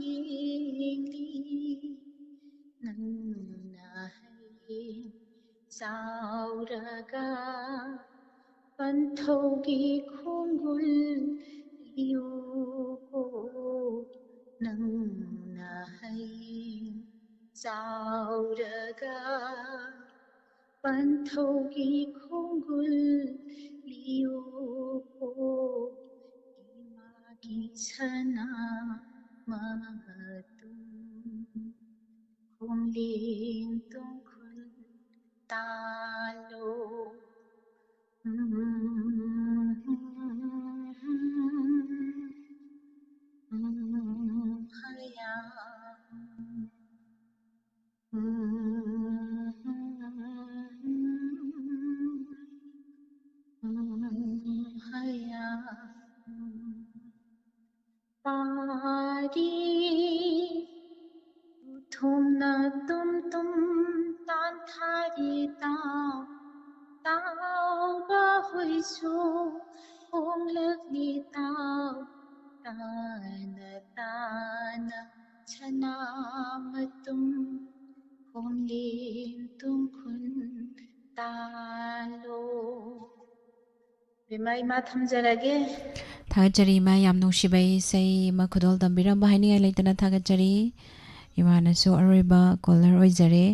ꯌꯦꯡꯂꯤ꯫ ꯅꯪꯅ ꯍꯌꯦꯡ ꯆꯥꯎꯔꯒ ꯄꯟꯊꯧꯒꯤ ꯈꯣꯡꯒꯨꯜ ꯏꯌꯨꯀꯣ꯫ ꯅꯪꯅ ꯆꯥꯎꯔꯒ ꯄꯟꯊꯧꯒꯤ ꯈꯣꯡꯒꯨꯜ ꯂꯤꯌꯣꯀꯣ, ꯏꯃꯥꯒꯤ ꯁꯅꯥ ꯃꯇꯨꯝ ꯈꯣꯝꯂꯦꯝ ꯇꯨꯡꯈꯨꯜ ꯇꯥꯂꯣ꯫ ꯎꯝ, ꯎꯝ, ꯎꯝ, ꯍꯌꯥ꯫ ꯎꯝ, ꯎꯝ, ꯎꯝ, ꯎꯝ, ꯍꯌꯥ꯫ ꯄꯥꯔꯤ ꯎꯊꯨꯝꯅ ꯇꯨꯝ ꯇꯨꯝ ꯇꯥꯟꯊꯥꯔꯤ ꯇꯥꯎ, ꯇꯥꯎꯕ ꯍꯨꯏꯁꯨ ꯈꯣꯡꯂꯛꯂꯤ ꯇꯥꯎ, ꯇꯥꯅ ꯇꯥꯅ ꯁꯅꯥ ꯃꯇꯨꯝ ꯈꯣꯝꯂꯦꯝ ꯇꯨꯡꯈꯨꯜ ꯇꯥꯂꯣ꯫ ꯕꯦꯝꯃ, ꯏꯃꯥ ꯊꯝꯖꯔꯒꯦ꯫ ꯊꯥꯒꯠꯆꯔꯤ ꯏꯃꯥ, ꯌꯥꯝ ꯅꯨꯡꯁꯤꯕ ꯏꯁꯩ ꯑꯃ ꯈꯨꯗꯣꯜ ꯇꯝꯕꯤꯔꯝꯕ, ꯍꯥꯏꯅꯤꯡꯉꯥꯏ ꯂꯩꯇꯅ ꯊꯥꯒꯠꯆꯔꯤ꯫ ꯏꯃꯥꯅꯁꯨ ꯑꯔꯣꯏꯕ caller ꯑꯣꯏꯖꯔꯦ꯫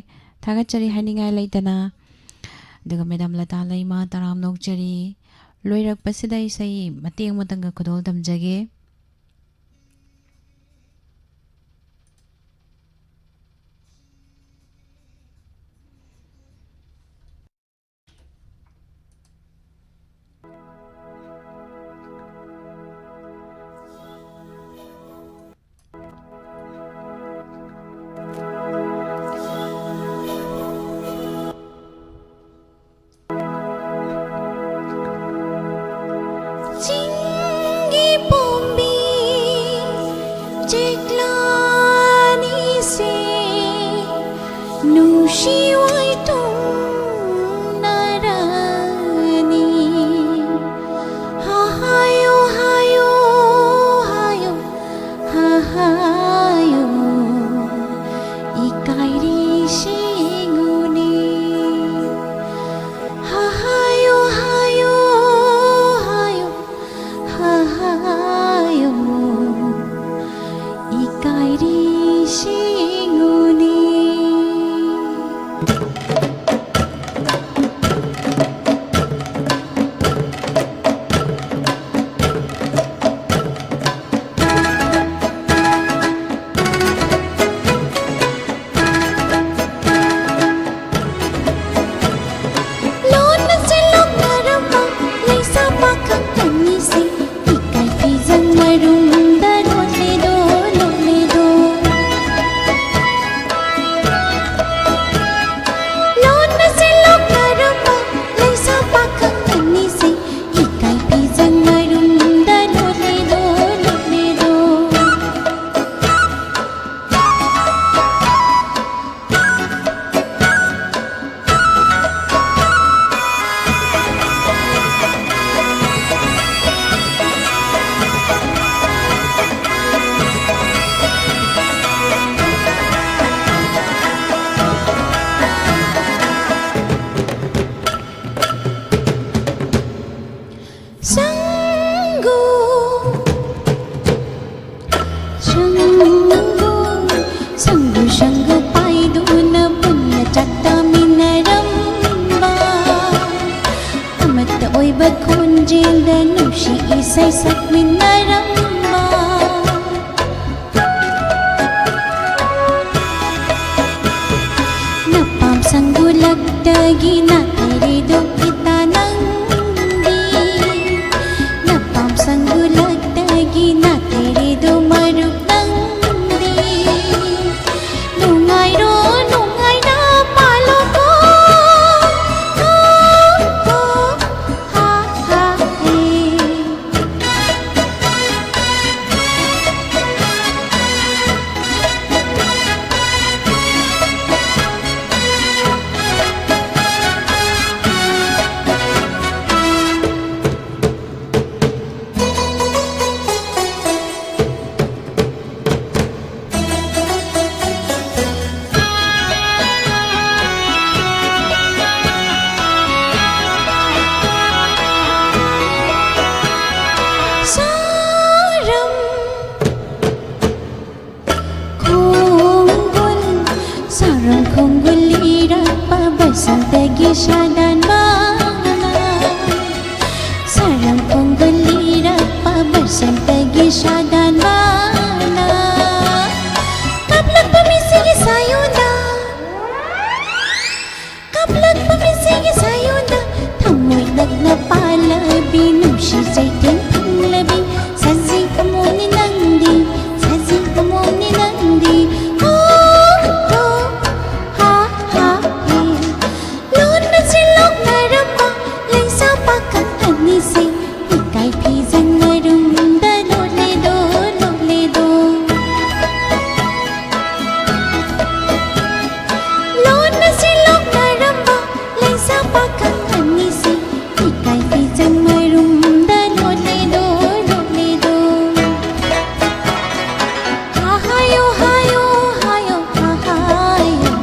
ꯊꯥꯒꯠꯆꯔꯤ ꯍꯥꯏꯅꯤꯡꯉꯥꯏ ꯂꯩꯇꯅ꯫ ꯑꯗꯨꯒ ꯃꯦꯗꯥꯝ ꯂꯇꯥ ꯂꯩꯃ, ꯇꯔꯥꯝꯅ ꯑꯣꯛꯆꯔꯤ꯫ ꯂꯣꯏꯔꯛꯄꯁꯤꯗ ꯏꯁꯩ ꯃꯇꯦꯛ ꯑꯃꯇꯪꯒ ꯈꯨꯗꯣꯜ ꯇꯝꯖꯒꯦ꯫ ꯆꯤꯡꯒꯤ ꯄꯣꯝꯕꯤ ꯆꯦꯛꯂꯥꯅꯤꯁꯦ ꯅꯨꯡꯁꯤ ꯋꯥꯏꯇꯨꯡꯅꯔꯅꯤ꯫ ꯍꯥꯏꯌꯣ, ꯍꯥꯏꯌꯣ, ꯍꯥꯏꯌꯣ, ꯍꯥꯏꯌꯣ, ꯏꯀꯥꯏꯔꯤ ꯁꯤꯡꯉꯨꯅꯤ꯫ ꯍꯥꯏꯌꯣ, ꯍꯥꯏꯌꯣ, ꯍꯥꯏꯌꯣ, ꯍꯥꯏꯌꯣ, ꯏꯀꯥꯏꯔꯤ ꯁꯤ ꯗ ꯅꯨꯡꯁꯤ ꯏꯁꯩ ꯁꯛꯃꯤꯟꯅꯔꯝꯕ꯫ ꯅꯄꯥꯝ ꯁꯪꯒꯨꯂꯛꯇꯒꯤ ꯅꯥꯊꯩꯔꯤꯗꯣ ꯏꯇꯥ ꯅꯪꯗꯤ꯫ ꯅꯄꯥꯝ ꯁꯪꯒꯨꯂꯛꯇꯒꯤ ꯅꯥꯊꯩꯔꯤꯗꯣ ꯃꯔꯨꯞ ꯅꯪꯗꯤ꯫ ꯅꯨꯡꯉꯥꯏꯔꯣ, ꯅꯨꯡꯉꯥꯏꯅ ꯄꯥꯜꯂꯣꯀꯣ꯫ ꯍꯣ, ꯍꯣ, ꯍꯥ, ꯍꯥ, ꯍꯦ꯫ ꯁꯥꯔꯝ ꯈꯣꯡꯒꯨꯜ, ꯁꯥꯔꯝ ꯈꯣꯡꯒꯨꯜ ꯂꯤꯔꯛꯄ ꯕꯁꯟꯇꯒꯤ ꯁꯥꯗꯥꯟꯕꯅ꯫ ꯁꯥꯔꯝ ꯈꯣꯡꯒꯨꯜ ꯂꯤꯔꯛꯄ ꯕꯁꯟꯇꯒꯤ ꯁꯥꯗꯥꯟꯕꯅ꯫ ꯀꯥꯞꯂꯛꯄ ꯃꯤꯁꯤꯒꯤ ꯁꯥꯌꯣꯟꯗ꯫ ꯀꯥꯞꯂꯛꯄ ꯃꯤꯁꯤꯒꯤ ꯁꯥꯌꯣꯟꯗ ꯊꯃꯣꯏ ꯅꯛꯅ ꯄꯥꯜꯂꯕꯤ ꯅꯨꯡꯁꯤ ꯆꯩꯊꯦꯡ ꯐꯪꯂꯕꯤ ꯁꯖꯤ ꯀꯃꯣꯟꯅꯤ ꯅꯪꯗꯤ, ꯁꯖꯤ ꯀꯃꯣꯟꯅꯤ ꯅꯪꯗꯤ꯫ ꯍꯣ, ꯍꯣ, ꯍꯥ, ꯍꯥ, ꯍꯦ꯫ ꯂꯣꯟꯅ ꯁꯤꯜꯂꯣꯛꯅꯔꯝꯕ ꯂꯩꯁꯥ ꯄꯥꯈꯪ ꯑꯅꯤꯁꯦ ꯏꯀꯥꯏ ꯐꯤꯖꯪ ꯃꯔꯨꯝꯗ ꯂꯣꯠꯂꯦꯗꯣ, ꯂꯣꯠꯂꯦꯗꯣ꯫ ꯂꯣꯟꯅ ꯁꯤꯜꯂꯣꯛꯅꯔꯝꯕ ꯂꯩꯁꯥ ꯄꯥꯈꯪ ꯑꯅꯤꯁꯤ ꯏꯀꯥꯏ ꯐꯤꯖꯪ ꯃꯔꯨꯝꯗ ꯂꯣꯠꯂꯦꯗꯣ, ꯂꯣꯠꯂꯦꯗꯣ꯫ ꯍꯥ ꯍꯥꯏꯌꯣ, ꯍꯥꯏꯌꯣ, ꯍꯥꯏꯌꯣ, ꯍꯥ ꯍꯥꯏꯌꯣ,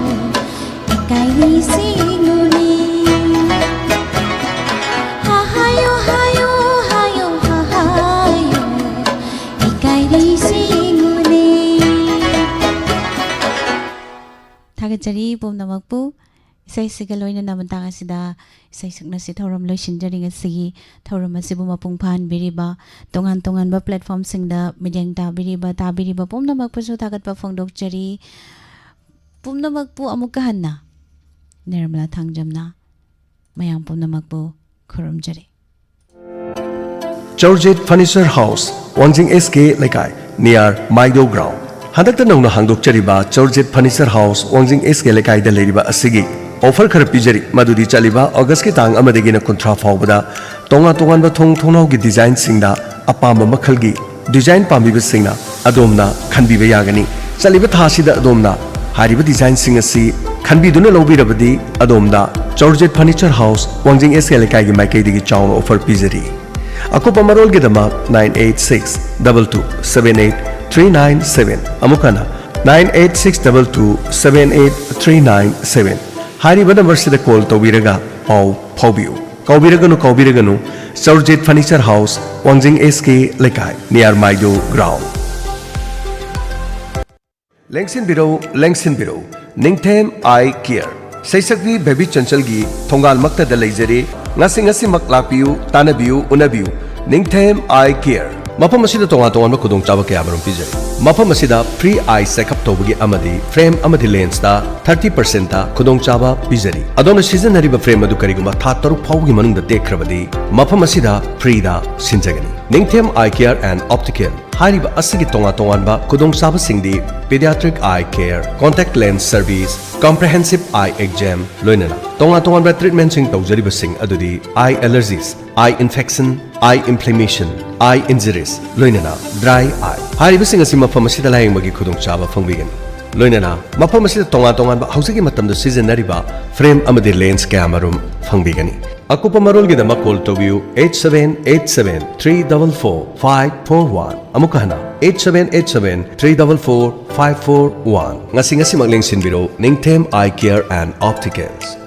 ꯏꯀꯥꯏꯔꯤꯁꯤ ꯌꯦꯡꯉꯨꯅꯦ꯫ ꯍꯥ ꯍꯥꯏꯌꯣ, ꯍꯥꯏꯌꯣ, ꯍꯥꯏꯌꯣ, ꯍꯥ ꯍꯥꯏꯌꯣ, ꯏꯀꯥꯏꯔꯤꯁꯤ ꯌꯦꯡꯉꯨꯅꯦ꯫ ꯊꯥꯒꯠꯆꯔꯤ ꯄꯨꯝꯅꯃꯛꯄꯨ꯫ ꯏꯁꯩꯁꯤꯒ ꯂꯣꯏꯅꯅ ꯃꯇꯥꯡ ꯑꯁꯤꯗ ꯏꯁꯩ ꯁꯛꯅꯁꯤ ꯊꯧꯔꯝ ꯂꯣꯏꯁꯤꯟꯖꯔꯤ꯫ ꯉꯁꯤꯒꯤ ꯊꯧꯔꯝ ꯑꯁꯤꯕꯨ ꯃꯄꯨꯡ ꯐꯥꯍꯟꯕꯤꯔꯤꯕ, ꯇꯣꯉꯥꯟ ꯇꯣꯉꯥꯟꯕ platformꯁꯤꯡꯗ ꯃꯤꯠꯌꯦꯡ ꯇꯥꯕꯤꯔꯤꯕ, ꯇꯥꯕꯤꯔꯤꯕ ꯄꯨꯝꯅꯃꯛꯄꯨꯁꯨ ꯊꯥꯒꯠꯄ ꯐꯣꯡꯗꯣꯛꯆꯔꯤ꯫ ꯄꯨꯝꯅꯃꯛꯄꯨ ꯑꯃꯨꯛꯀ ꯍꯟꯅ ꯅꯤꯔꯃꯂꯥ ꯊꯥꯡꯖꯝꯅ ꯃꯌꯥꯝ ꯄꯨꯝꯅꯃꯛꯄꯨ ꯈꯨꯔꯨꯝꯖꯔꯤ꯫ ꯆꯧꯔꯖꯤꯠ ꯐꯔꯅꯤꯆꯔ ꯍꯥꯎꯁ, ꯋꯥꯡꯖꯤꯡ ꯑꯦꯁ ꯀꯦ ꯂꯩꯀꯥꯏ, near ꯃꯥꯏꯗꯧ ꯒ꯭ꯔꯥꯎꯟ꯫ ꯍꯟꯗꯛꯇ ꯅꯧꯅ ꯍꯥꯡꯗꯣꯛꯆꯔꯤꯕ ꯆꯧꯔꯖꯤꯠ ꯐꯔꯅꯤꯆꯔ ꯍꯥꯎꯁ, ꯋꯥꯡꯖꯤꯡ ꯑꯦꯁ ꯀꯦ ꯂꯩꯀꯥꯏꯗ ꯂꯩꯔꯤꯕ ꯑꯁꯤꯒꯤ offer ꯈꯔ ꯄꯤꯖꯔꯤ, ꯃꯗꯨꯗꯤ ꯆꯠꯂꯤꯕ ꯑꯣꯒꯁꯀꯤ ꯇꯥꯡ ꯑꯃꯗꯒꯤꯅ ꯀꯨꯟꯊ꯭ꯔꯥ ꯐꯥꯎꯕꯗ ꯇꯣꯉꯥꯟ ꯇꯣꯉꯥꯟꯕ ꯊꯣꯡ ꯊꯣꯡꯅꯥꯎꯒꯤ design ꯁꯤꯡꯗ ꯑꯄꯥꯝꯕ ꯃꯈꯜꯒꯤ design ꯄꯥꯝꯕꯤꯕꯁꯤꯡꯅ ꯑꯗꯣꯝꯅ ꯈꯟꯕꯤꯕ ꯌꯥꯒꯅꯤ꯫ ꯆꯠꯂꯤꯕ ꯊꯥ ꯑꯁꯤꯗ ꯑꯗꯣꯝꯅ ꯍꯥꯏꯔꯤꯕ design ꯁꯤꯡ ꯑꯁꯤ ꯈꯟꯕꯤꯗꯨꯅ ꯂꯧꯕꯤꯔꯕꯗꯤ ꯑꯗꯣꯝꯗ ꯆꯧꯔꯖꯤꯠ ꯐꯔꯅꯤꯆꯔ ꯍꯥꯎꯁ, ꯋꯥꯡꯖꯤꯡ ꯑꯦꯁ ꯀꯦ ꯂꯩꯀꯥꯏꯒꯤ ꯃꯥꯏꯀꯩꯗꯒꯤ ꯆꯥꯎꯅ offer ꯄꯤꯖꯔꯤ꯫ ꯑꯀꯨꯞꯄ ꯃꯔꯣꯜꯒꯤꯗꯃꯛ nine eight six double two seven eight three nine seven, ꯑꯃꯨꯛ ꯍꯟꯅ nine eight six double two seven eight three nine seven ꯍꯥꯏꯔꯤꯕ ꯅꯝꯕꯔꯁꯤꯗ call ꯇꯧꯕꯤꯔꯒ ꯄꯥꯎ ꯐꯥꯎꯕꯤꯌꯨ꯫ ꯀꯥꯎꯕꯤꯔꯒꯅꯨ, ꯀꯥꯎꯕꯤꯔꯒꯅꯨ, ꯆꯧꯔꯖꯤꯠ ꯐꯔꯅꯤꯆꯔ ꯍꯥꯎꯁ, ꯋꯥꯡꯖꯤꯡ ꯑꯦꯁ ꯀꯦ ꯂꯩꯀꯥꯏ, near ꯃꯥꯏꯗꯧ ꯒ꯭ꯔꯥꯎꯟ꯫ ꯂꯦꯡꯁꯤꯟꯕꯤꯔꯧ, ꯂꯦꯡꯁꯤꯟꯕꯤꯔꯧ, ꯅꯤꯡꯊꯦꯝ ꯑꯥꯏ ꯀꯤꯌꯔ, ꯁꯩꯁꯛꯄꯤ ꯕꯦꯕꯤ ꯆꯟꯆꯜꯒꯤ ꯊꯣꯡꯒꯥꯜꯃꯛꯇꯗ ꯂꯩꯖꯔꯦ꯫ ꯉꯁꯤ ꯉꯁꯤꯃꯛ ꯂꯥꯛꯄꯤꯌꯨ, ꯇꯥꯟꯅꯕꯤꯌꯨ, ꯎꯅꯕꯤꯌꯨ꯫ ꯅꯤꯡꯊꯦꯝ ꯑꯥꯏ ꯀꯤꯌꯔ꯫ ꯃꯐꯝ ꯑꯁꯤꯗ ꯇꯣꯉꯥꯟ ꯇꯣꯉꯥꯟꯕ ꯈꯨꯗꯣꯡꯆꯥꯕ ꯀꯌꯥꯃꯔꯨꯝ ꯄꯤꯖꯔꯤ꯫ ꯃꯐꯝ ꯑꯁꯤꯗ free eye checkup ꯇꯧꯕꯒꯤ ꯑꯃꯗꯤ frame ꯑꯃꯗꯤ lensꯇ thirty percentꯇ ꯈꯨꯗꯣꯡꯆꯥꯕ ꯄꯤꯖꯔꯤ꯫ ꯑꯗꯣꯝꯅ ꯁꯤꯖꯤꯟꯅꯔꯤꯕ frame ꯑꯗꯨ ꯀꯔꯤꯒꯨꯝꯕ ꯊꯥ ꯇꯔꯨꯛ ꯐꯥꯎꯕꯒꯤ ꯃꯅꯨꯡꯗ ꯇꯦꯛꯈ꯭ꯔꯕꯗꯤ, ꯃꯐꯝ ꯑꯁꯤꯗ freeꯗ ꯁꯤꯟꯖꯒꯅꯤ꯫ ꯅꯤꯡꯊꯦꯝ Eye Care and Optical ꯍꯥꯏꯔꯤꯕ ꯑꯁꯤꯒꯤ ꯇꯣꯉꯥꯟ ꯇꯣꯉꯥꯟꯕ ꯈꯨꯗꯣꯡꯆꯥꯕꯁꯤꯡꯗꯤ pediatric eye care, contact lens service, comprehensive eye exam, ꯂꯣꯏꯅꯅ ꯇꯣꯉꯥꯟ ꯇꯣꯉꯥꯟꯕ treatmentꯁꯤꯡ ꯇꯧꯖꯔꯤꯕꯁꯤꯡ ꯑꯗꯨꯗꯤ eye allergies, eye infection, eye inflammation, eye injuries, ꯂꯣꯏꯅꯅ dry eye ꯍꯥꯏꯔꯤꯕꯁꯤꯡ ꯑꯁꯤ ꯃꯐꯝ ꯑꯁꯤꯗ ꯂꯥꯌꯦꯡꯕꯒꯤ ꯈꯨꯗꯣꯡꯆꯥꯕ ꯐꯪꯕꯤꯒꯅꯤ꯫ ꯂꯣꯏꯅꯅ ꯃꯐꯝ ꯑꯁꯤꯗ ꯇꯣꯉꯥꯟ ꯇꯣꯉꯥꯟꯕ ꯍꯧꯖꯤꯛꯀꯤ ꯃꯇꯝꯗ ꯁꯤꯖꯤꯟꯅꯔꯤꯕ frame ꯑꯃꯗꯤ lens ꯀꯌꯥꯃꯔꯨꯝ ꯐꯪꯕꯤꯒꯅꯤ꯫ ꯑꯀꯨꯞꯄ ꯃꯔꯣꯜꯒꯤꯗꯃꯛ call ꯇꯧꯕꯤꯌꯨ eight seven eight seven three double four five four one꯫ ꯑꯃꯨꯛꯀ ꯍꯟꯅ eight seven eight seven three double four five four one꯫ ꯉꯁꯤ ꯉꯁꯤꯃꯛ ꯂꯦꯡꯁꯤꯟꯕꯤꯔꯣ ꯅꯤꯡꯊꯦꯝ Eye Care and Opticals꯫